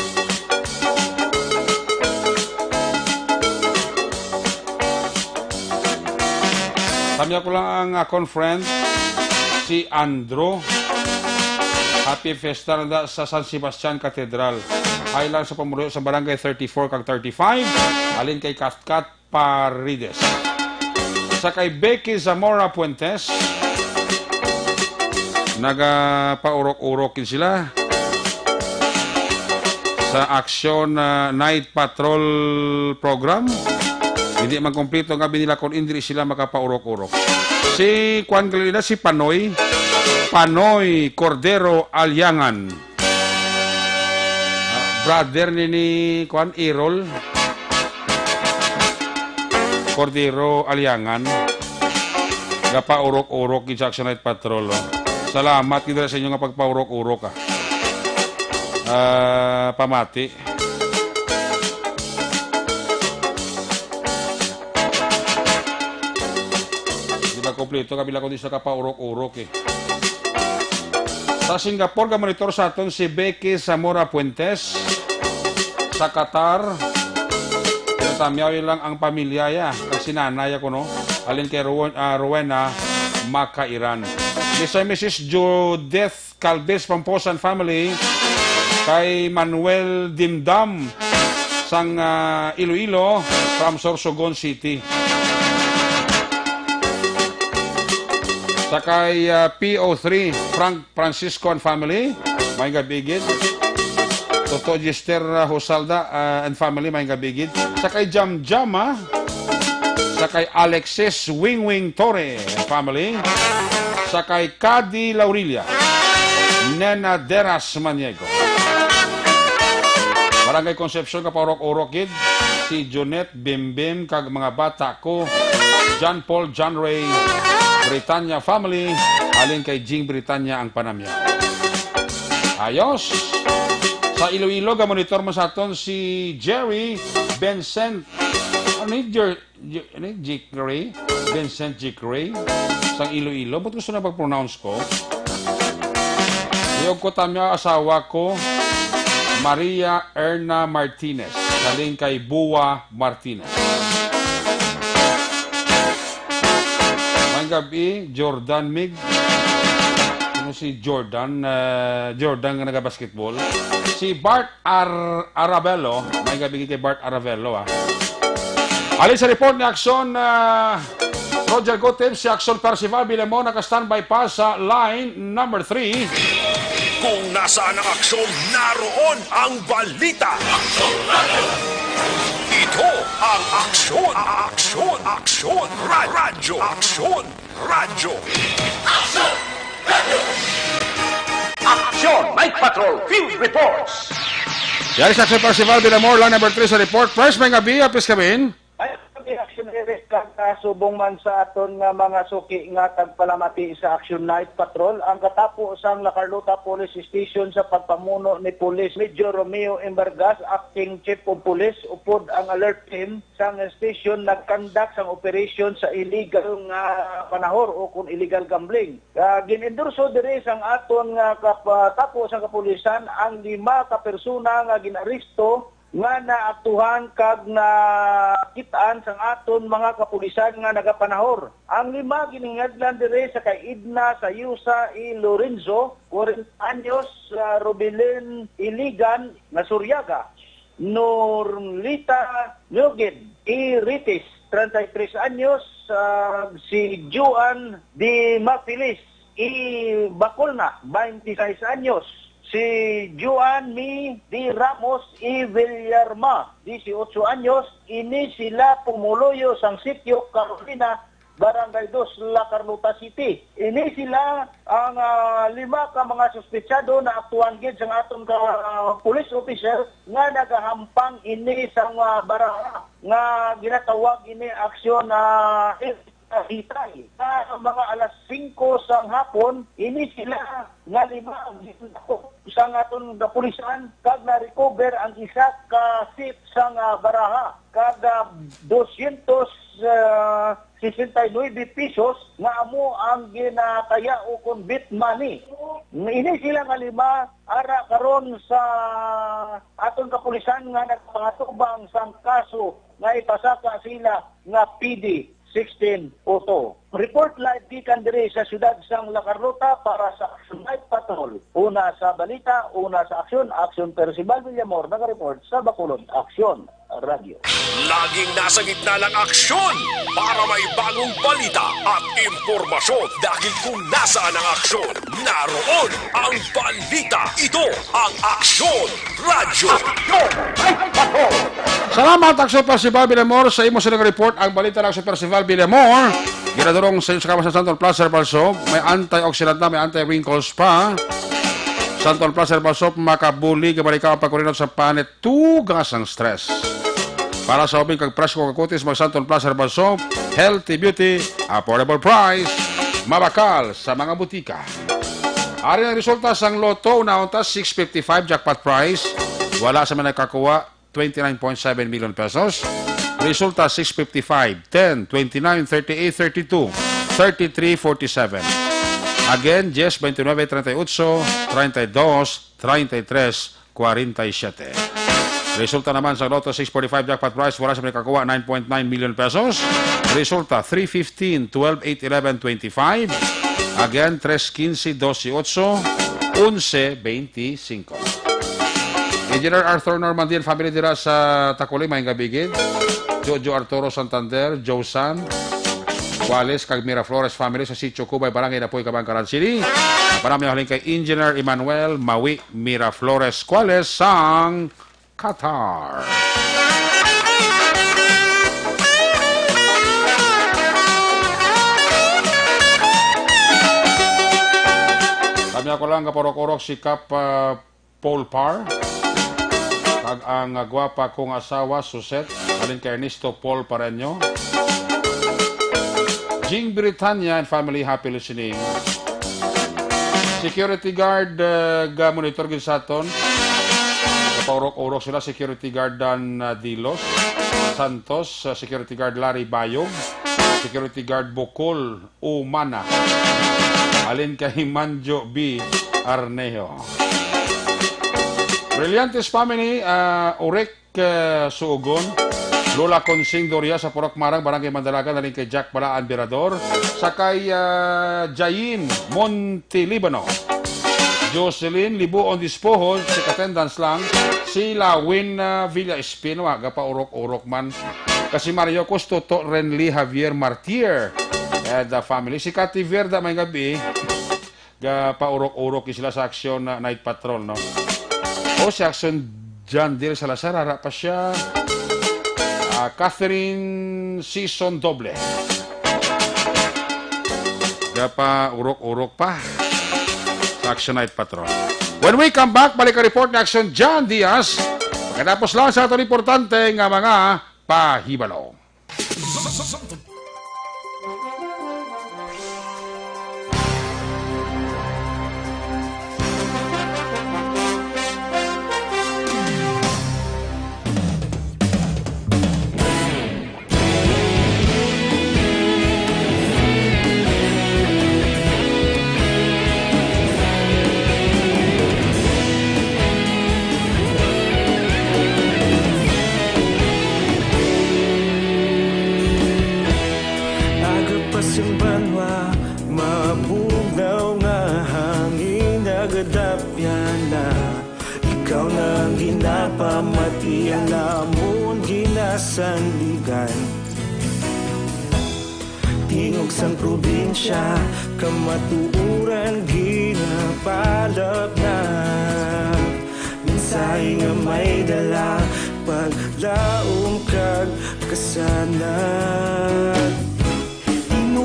Tamiya ko lang ang akon friend, si Andro. Happy Fiesta na da sa San Sebastian Cathedral. Ay lang sa pamuluyo sa Barangay thirty-four kag thirty-five, halin kay Katkat Paredes. Sa kay Becky Zamora Puentes, nagapaurok-urok gid sila sa Aksyon, ah, Night Patrol Program. Hindi man kompleto nga binila kung hindi sila makapaurok-urok. Si Kwan Galina, si Panoy, Panoy Cordero Aliangan. Ah, brother ni, ni, kwan, Errol Cordero Aliangan. Gapaurok-urok gid sa Action Night Patrol, oh. Salamat gid sa inyo nga pagpaurok-urok, ah. Ah, pamati. Di ba kompleto kami lang kundi sa kapaurok-urok, eh. Sa Singapore, gamonitor sa aton si Becky Zamora Puentes. Sa Qatar, tinatamyaw lang ang pamilya ya. Kag si nanay ako, no? Alin kay Rowen-, ah, Rowena Makairan. Mister and Missus Judith Calvis Pomposan family. Kay Manuel Dimdam sang, ah, Iloilo from Sorsogon City. Sa kay, ah, P O three, Frank Francisco and family, may gabigid. Toto Gister, ah, Husalda, ah, and family, may gabigid. Sa kay Jamjama, sa kay Alexis Wingwing Torre and family, sa kay Kadi Laurilla, Nena Deras Maniego. Barangay Concepcion, kapaurok-urok gid, si Junette Bimbim kag mga bata ko, John Paul, John Ray, Britanya family, alin kay Jing Britanya ang panamya. Ayos! Sa Iloilo, gamonitor mo sa aton si Jerry Vincent. Ano ni Jer-, Jer-, ano ni Jickery? Vincent Jickery? Sang Iloilo. Ba't gusto na pag-pronounce ko? Iyog ko tamya asawa ko, Maria Erna Martinez. Saling kay Bua Martinez. May gabi, Jordan Mig. Ano si Jordan? Ah, Jordan nga nagabasketball. Si Bart Ar-, Arabello. May gabi kay Bart Arabello, ah. Alin sa report ni Aksyon, ah, Roger Gutib, si Aksyon Percival Bilemon naka-standby pa sa line number three. Kung nasaan ang aksyon, naroon ang balita. Ito ang Aksyon, Aksyon, Aksyon, Ra-, Radyo, Aksyon, Radyo. Aksyon Night Patrol Field Reports. Yari sa Aksyon Percival Bilamor, line number three sa report. First, may gabi, apis kami. Ay, kami Action Direct, kasubong man sa aton nga mga suki nga tagpalamati sa Action Night Patrol, ang katapo sang La Carlota Police Station sa pagpamuno ni Police Major Romeo Embargas, Acting Chief of Police, upod ang alert team sang station nagkandak sang operasyon sa illegal nga panahor o kung illegal gambling. Ah, gin-endorso diri sang aton nga kap-, tapo sang kapulisan ang lima ka persona nga gin-aresto nga naaktuhan kag nakit-an sang aton mga kapulisan nga nagapanahor. Ang lima giningadlan diri sa kay Edna Sayusa E. Lorenzo, forty anyos, ah, Rubilin Iligan nga Suryaga, Norlita Nugid E. Ritis, treinta y tres anyos, ah, si Juan de Mafilis E. Bacolna, veintiséis anyos, si Juan Mi de Ramos E. Villarma, dieciocho anyos, ini sila pumuluyo sang sitio Carolina, Barangay Dos, La Carlota City. Ini sila ang, ah, lima ka mga suspetsado na aktuhan gid sang aton ka, ah, police officer nga nagahampang ini sang, ah, baraha nga ginatawag ini aksyon na hitay. Sa mga alas singko sang hapon, ini sila nga lima ang gindakop sang aton kapulisan kag na-recover ang isa ka set sang, ah, baraha kag, ah, dosyentos, ah, sesenta y nuebe pesos nga amo ang ginataya o kon bet money. Ini sila nga lima ara karon sa aton kapulisan nga nagpangatubang sang kaso nga ipasaka sila nga P D sixteen oh two. Report live gikan diri sa siyudad sang La Carlota para sa Action Night Patrol. Una sa balita, una sa aksyon, Aksyon Percival Villamor, naga-report sa Bacolod Aksyon Radyo. Laging nasa gitna ng aksyon para may bagong balita at impormasyon. Dahil kung nasaan ang aksyon, naroon ang balita. Ito ang Aksyon Radyo. Salamat, Aksyon Percival Villamor, sa imo sining report. Ang balita ng Aksyon Percival Villamor, ginadurong sa inyo sa kamas sa Santon Plus Herbal Soap. May antioxidant na, may anti-wrinkles pa. Santon Plus Herbal Soap, makabulig nga malikaw ang pagkurinot sa panit, tugas ang stress. Para sa ubing kag presko nga kutis, mag Santon Plus Herbal Soap, healthy beauty, affordable price, mabakal sa mga butika. Ari ang resulta sang Lotto, unahon ta, six fifty-five jackpot prize. Wala sa may nakakuha, twenty-nine point seven million pesos. Resulta, six fifty-five, ten, twenty-nine, thirty-eight, thirty-two, thirty-three, forty-seven. Again, dies, twenty-nine, treinta y ocho, treinta y dos, treinta y tres, kwarenta y siyete. Resulta naman sa Lotto six forty-five jackpot prize, wala sa may nakakuha, nine point nine million pesos. Resulta, three fifteen, twelve, eight, eleven, twenty-five. Again, tres quince, doce, ocho, once, veinticinco. Engineer Arthur Normandy and family dira sa Taculing, maayong gabi gid. Jojo Arturo Santander, Josan Cuales, kag Miraflores family sa Sitio Cubay, Barangay Dapoy, Kabangkalan City. Panamyo halin kay Engineer Emmanuel Mawi Miraflores Cuales sang Qatar. Kami ako lang, kaparok-orok, si Kap, ah, Paul Par, kag ang, ah, gwapa kong asawa, Suset, halin kay Ernesto Paul Pareño. Jing Britanya and family, happy listening. Security guard, ah, ga-monitor gid sa aton. Kapaurok-urok sila, security guard Dan, ah, Dilos Santos, ah, security guard Larry Bayog, security guard Bukol Umana. Halin kay Manjo B Arnejo. Brillantes family, ah, Urek, ah, Suugon. Lola Consing Doria sa Purok Marang, Barangay Mandalagan, halin kay Jack Balaan Virador. Sa kay, ah, Jayin Montelibano. Jocelyn Libuon Dispoho, sa attendance lang. Si Lawin, ah, Villa Espino, ah, gapaurok-urok man. Kasi Mario Custo, to Renly Javier Martir and the family. Si Cathy Verda, may gabi, gapaurok-urok sila sa Aksyon na Night Patrol, no? O si Aksyon John Dil Salazar, ara pa siya. Ah, Catherine Season Doble. Gapaurok-urok pa sa Aksyon Night Patrol. When we come back, balik ang report ni Aksyon John Diaz. Pagkatapos lang sa aton importante nga mga pahibalo. Aga pa sing banwa, mabugnaw nga hangin, nagadapyan na. Ikaw na ang ginapamati, ang amon ginasandigan. Tingog sang probinsya, kamatuoran ginapalapnap. Mensahe nga may dala, paglaom kag kasanag. Imo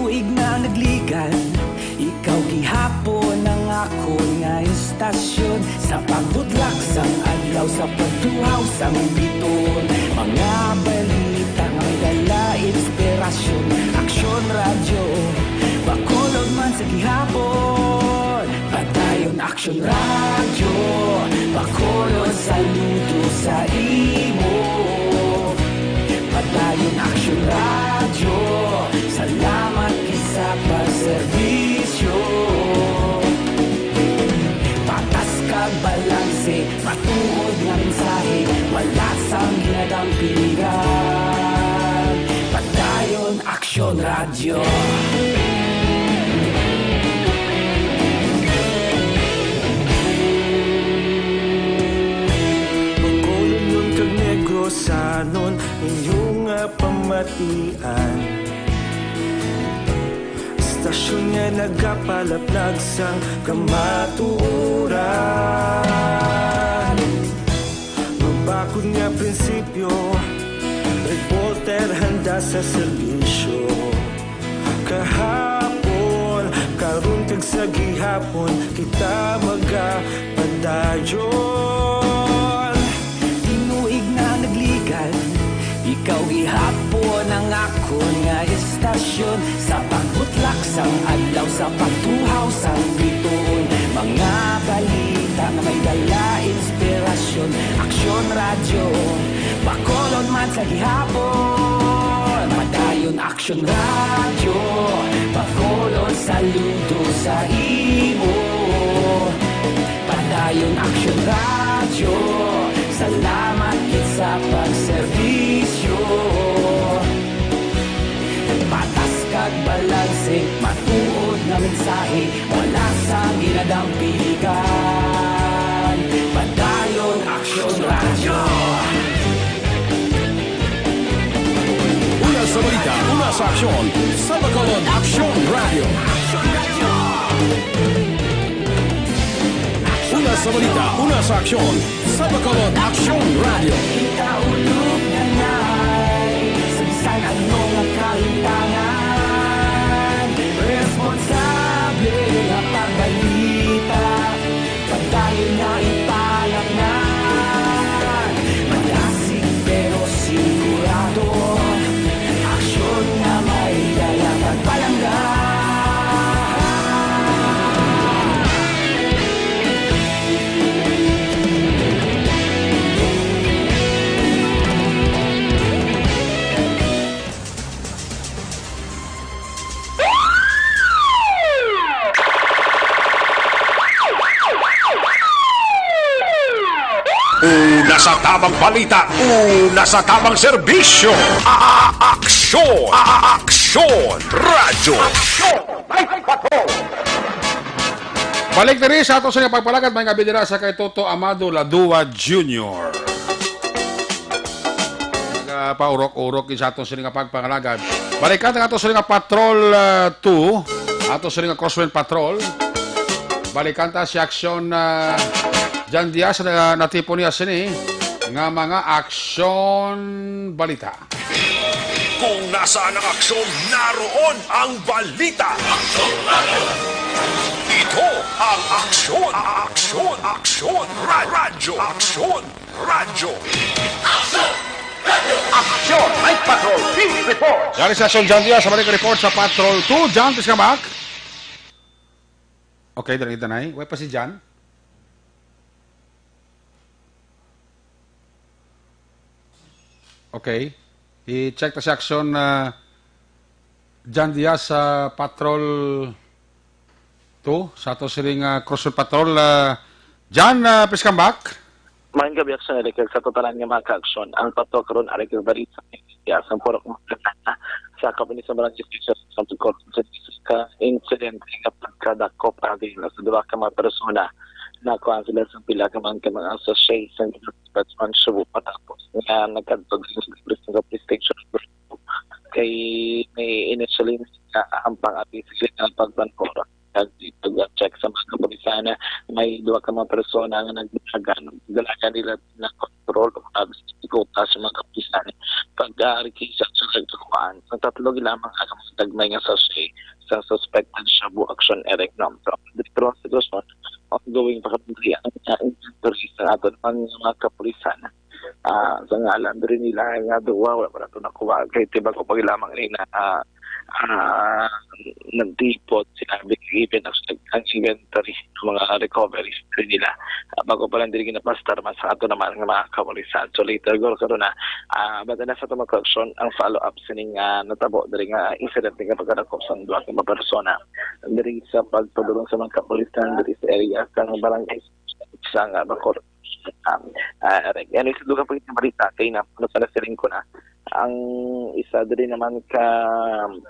Tasyon sa pagbutlak sang adlaw, sa pagtuhaw sang bituon, mga balita nga may dala inspirasyon. Aksyon Radyo, Bacolod man sa gihapon. Padayon Aksyon Radyo, Bacolod, saludo sa imo. Padayon Aksyon Radyo, salamat gid sa pagserbisyo. Patas kag balanse, matuod nga mensahe, wala sang ginadampingan. Padayon Aksyon Radyo. Bacolodnon kag Negrosanon, inyo nga pamatian. Istasyon nga nagapalaplag sang kamatuoran. Mabakod nga prinsipyo, reporter handa sa serbisyo. Kahapon, karon kag sa gihapon, kita magapadayon. Tinuig na nagligal, ikaw gihapon ang akon nga istasyon. Sa pagbutlak sang adlaw, sa pagtuhaw sang bituon, mga balita nga may dala inspirasyon. Aksyon Radyo, Bacolod man sa gihapon. Padayon Aksyon Radyo, Bacolod, saludo sa imo. Padayon Aksyon Radyo, salamat gid sa pagserbisyo. Patas kag balanse, matuod nga mensahe, wala sang ginadampigan. Padayon Aksyon Radyo. Una sa balita, una sa aksyon, sa Bacolod Aksyon Radyo. Una sa balita, una sa aksyon, sa Bacolod Aksyon Radyo. Kita ulog na nay, sa bisan ano nga kahitangan, responsable nga pagbalita. Padayon nga ipalapnan, madasig pero sigurado. Aksyon nga may dala kag palangga. Una sa tamang balita, una sa tamang serbisyo. A-, a-, aksyon, a-, a-, aksyon, radyo. Aksyon, may patrol. Balik diri sa ato sa nga pagpalagad, may nga bidira sa kay Toto Amado Ladua Junior. Nagapaurok-urok gid sa aton sini nga pagpangalagad. Balikan ta ato sini nga Patrol, ah, two, ato sini nga Crosswind Patrol. Balikan ta si Aksyon, ah, Jan Diaz na natipon niya sini nga mga aksyon balita. Kung nasaan ang aksyon, naroon ang balita. Ito ang aksyon, aksyon, aksyon, ra-, radyo, aksyon. Radyo. Aksyon! Aksyon! Night Patrol Field Report! Yari sa Aksyon, John Diaz, sa balik report sa Patrol two. John, please come back. Okay, dali, danay. Wala pa si John? Okay. I-check ta si Aksyon, ah, John Diaz sa Patrol two, sa ato siring, ah, Crosswind Patrol. Ah, John, ah, please come back. Maayong gabi, Aksyon Eric, sa tanan nga mga kaaksyon. Ang patrol karon, ari kag balita sa purok mga sa kapinis sa barangay station sa Pagkor sa ka insidente nga pagkadakop ang sa duha ka mga persona na kuha sila sa pila ka mga, ka mga sachet sa Batman Shabu matapos nga nagkadto sa police station. Kay may initially nga ampang abi sila nga pagbankor. Kag pag-check sa mga kapulisan, may duha ka mga persona nga nagdalagan. Dalagan nila na control o abis sa mga kapulisan. Pag, ah, rikisa sa kuan, ang tatlo lamang ang mga gagmay nga sachet sa suspected shabu action, Eric, no? So, dito ang sitwasyon, ongoing pa kami ang mga kapulisan. Ah, sa ngalan diri nila nga duwa, wala pa nato nakuha. Kay tibag ko pa lamang ni na, ah, ah, nagtipot, sinabi, even ang, ang inventory ng mga recoveries diri nila. Ah, bago pa lang diri ginapastar, mas ato naman nga mga kapulisan. So later, guro karon na, ah, but nasa to mga correction, ang follow-up sining, ah, natabo diri nga incident nga pagkadakop sang duha ka mga persona diri sa pagpadulong sa mga kapulisan diri sa area sang barangay sa nga Bacolod. Um, ah, Eric. Anyway, sa dugang pagkita balita, kay na, ano pala siling ko na, ang isa diri naman ka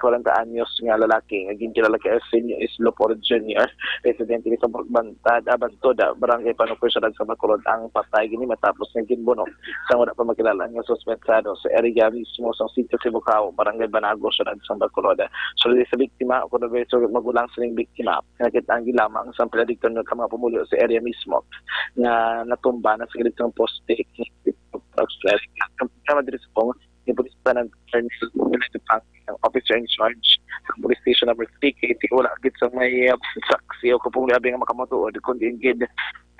kwarenta anyos nga lalaki nga ginkilala kay Arsenio Islopo Junior, residente sa Bantad, ah, Bantod, ah, Barangay Panukoy, Syudad sa Bacolod, ang patay gini matapos nga ginbuno sa wala pa makilala nga suspetsado sa area mismo sa Sitio Sibukao, Barangay Banago, Syudad sa Bacolod. So, sa biktima, o kung magulang sining biktima, nakita ang gilamang sa pinadikton nga mga pumuluyo sa area mismo nga natumba na sa gilid sang poste. Ang problema diri sa Pong, ni Police Lieutenant Colonel Fernando Pang, ang officer in charge sa Police Station Number Three, kay wala gid sa may, uh, saksi o kapungli abi nga makamatuod, kundi gid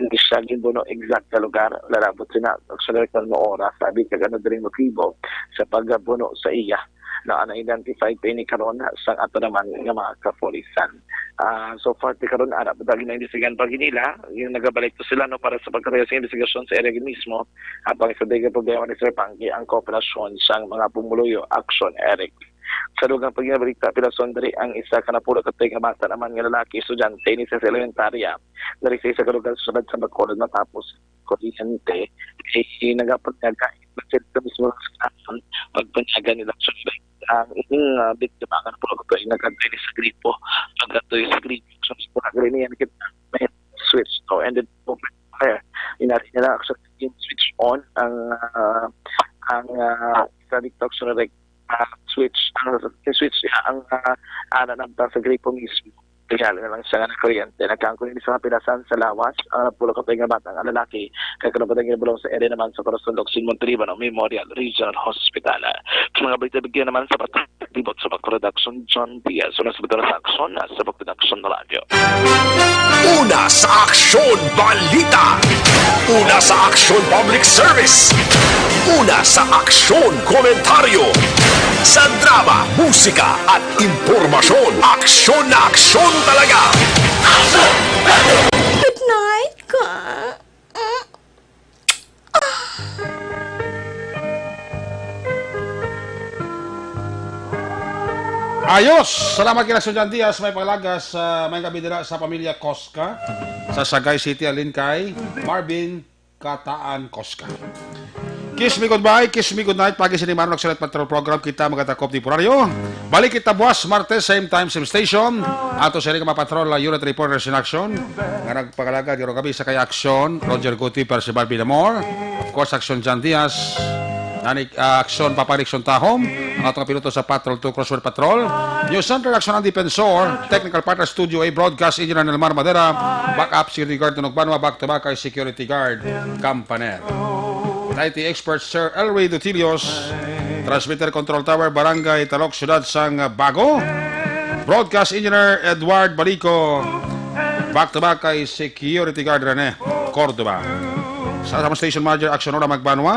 hindi siya ginbuno exact nga lugar. Lalabot sina actually kung ano oras, sabi kag ano diri motibo sa pagbuno sa iya. Na na-identify pa ini karon sang ato naman nga mga kapulisan. Ah, so far, ti karon, ara pa gid naimbestigahan pa gid nila. Yung nagabalik to sila, no, para sa pagkatayo sa investigasyon sa area gid mismo. Apang sa daghang problema ni Sir Pangki ang kooperasyon sang mga pumuluyo. Action, Eric. Sa dugang pagkinabalita, pilason diri ang isa ka napulo ka tuig nga bata naman nga lalaki, estudyante ni sa elementarya, diri sa isa ka lugar sa syudad sa Bacolod matapos kuryente, eh, nagapanyaga, nagsilid mismo sa pagpanyaga nila sa ang ining, ah, biktima nga napulo ka tuig nagkantay ni sa gripo. Pagkatoy sa gripo, so, sa pagkakali niya, nakita may switch to, and then open fire. Inari nila actually yung switch on ang, ah, ang, ah, sa dito actually, ah, switch, ang, yung switch, ah, ang, ah, ana nagtang sa gripo mismo. Tingali na lang siya nga nagkuryente. Nagkaangkon ini sa kapilasan sa lawas ang napulo ka tuig nga bata nga lalaki, kag karapatan ginabulong sa area naman sa Corazon Locsin Montalibano Memorial Regional Hospital. Sa mga balita, bigyan naman sa pagkakibot sa pagproduction, John Diaz. Una sa Pagkakibot sa Aksyon, sa Pagproduction Radyo. Una sa Aksyon Balita. Una sa Aksyon Public Service. Una sa Aksyon Komentaryo. Sa drama, musika, at impormasyon. Aksyon na aksyon talaga. Good night, ka. Ayos! Salamat kay Aksyon John Diaz, may pangalaga sa may gabi dira sa pamilya Cosca sa Sagay City, alin kay Marvin Kataan Cosca. Kiss me goodbye, kiss me goodnight. Pagi sini Manong Nagsulat Patrol Program, kita magatakop temporaryo. Balik kita buwas Martes, same time, same station. Ato sa rin ka mga patrol, uh, unit reporters in action. Nga nagpakalaga, di kami sa kay Aksyon, Roger Guti, Percival Binamor. Of course, Aksyon John Diaz. Nani, uh, Aksyon Papa Nixon Tahom. Ang atong piloto sa Patrol two Crossword Patrol. News Center, Aksyon ang Defensor. Technical partner, Studio A, Broadcast Engineer Nelmar Madera. Backup, Security Guard, Tunog Banwa. Back to back kay Security Guard, Campaner. I T expert, Sir Elway Dutilios. Transmitter Control Tower, Barangay Talok, Siyudad sang Bago. Broadcast Engineer, Edward Balico. Back to back kay Security Guard Rene Cordova. Sa, sa station manager, Action Nora Magbanwa.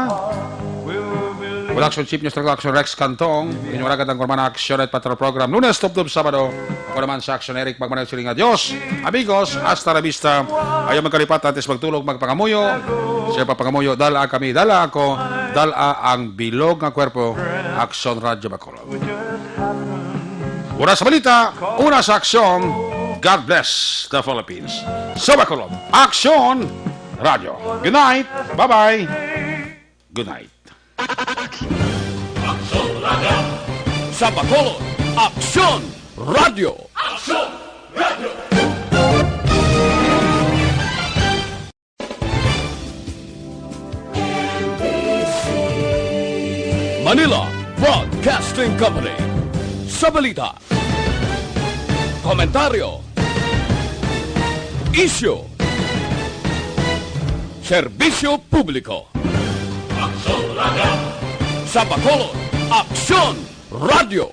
Production Chief News Director Action Rex Cantong. Inyong ragat ang Kurman Action at Patrol Program. Lunes, tubtob Sabado. Ako naman sa Action Eric Magmanay siling adios. Amigos, hasta la vista. Ayaw magkalipat, antes magtulog, magpangamuyo. Siya papangamuyo, dala kami, dala ako, dala ang bilog nga kwerpo. Action Radyo Bacolod. Una sa balita, una sa aksyon. God bless the Philippines. Sa Bacolod, Action Radyo. Good night. Bye-bye. Good night. Aksyon Radyo. Sa Bacolod, Aksyon Radyo. Aksyon Radyo. Manila Broadcasting Company. Sa balita, komentaryo, isyu, serbisyo publiko. Aksyon Radyo. Sa Bacolod, Aksyon Radyo.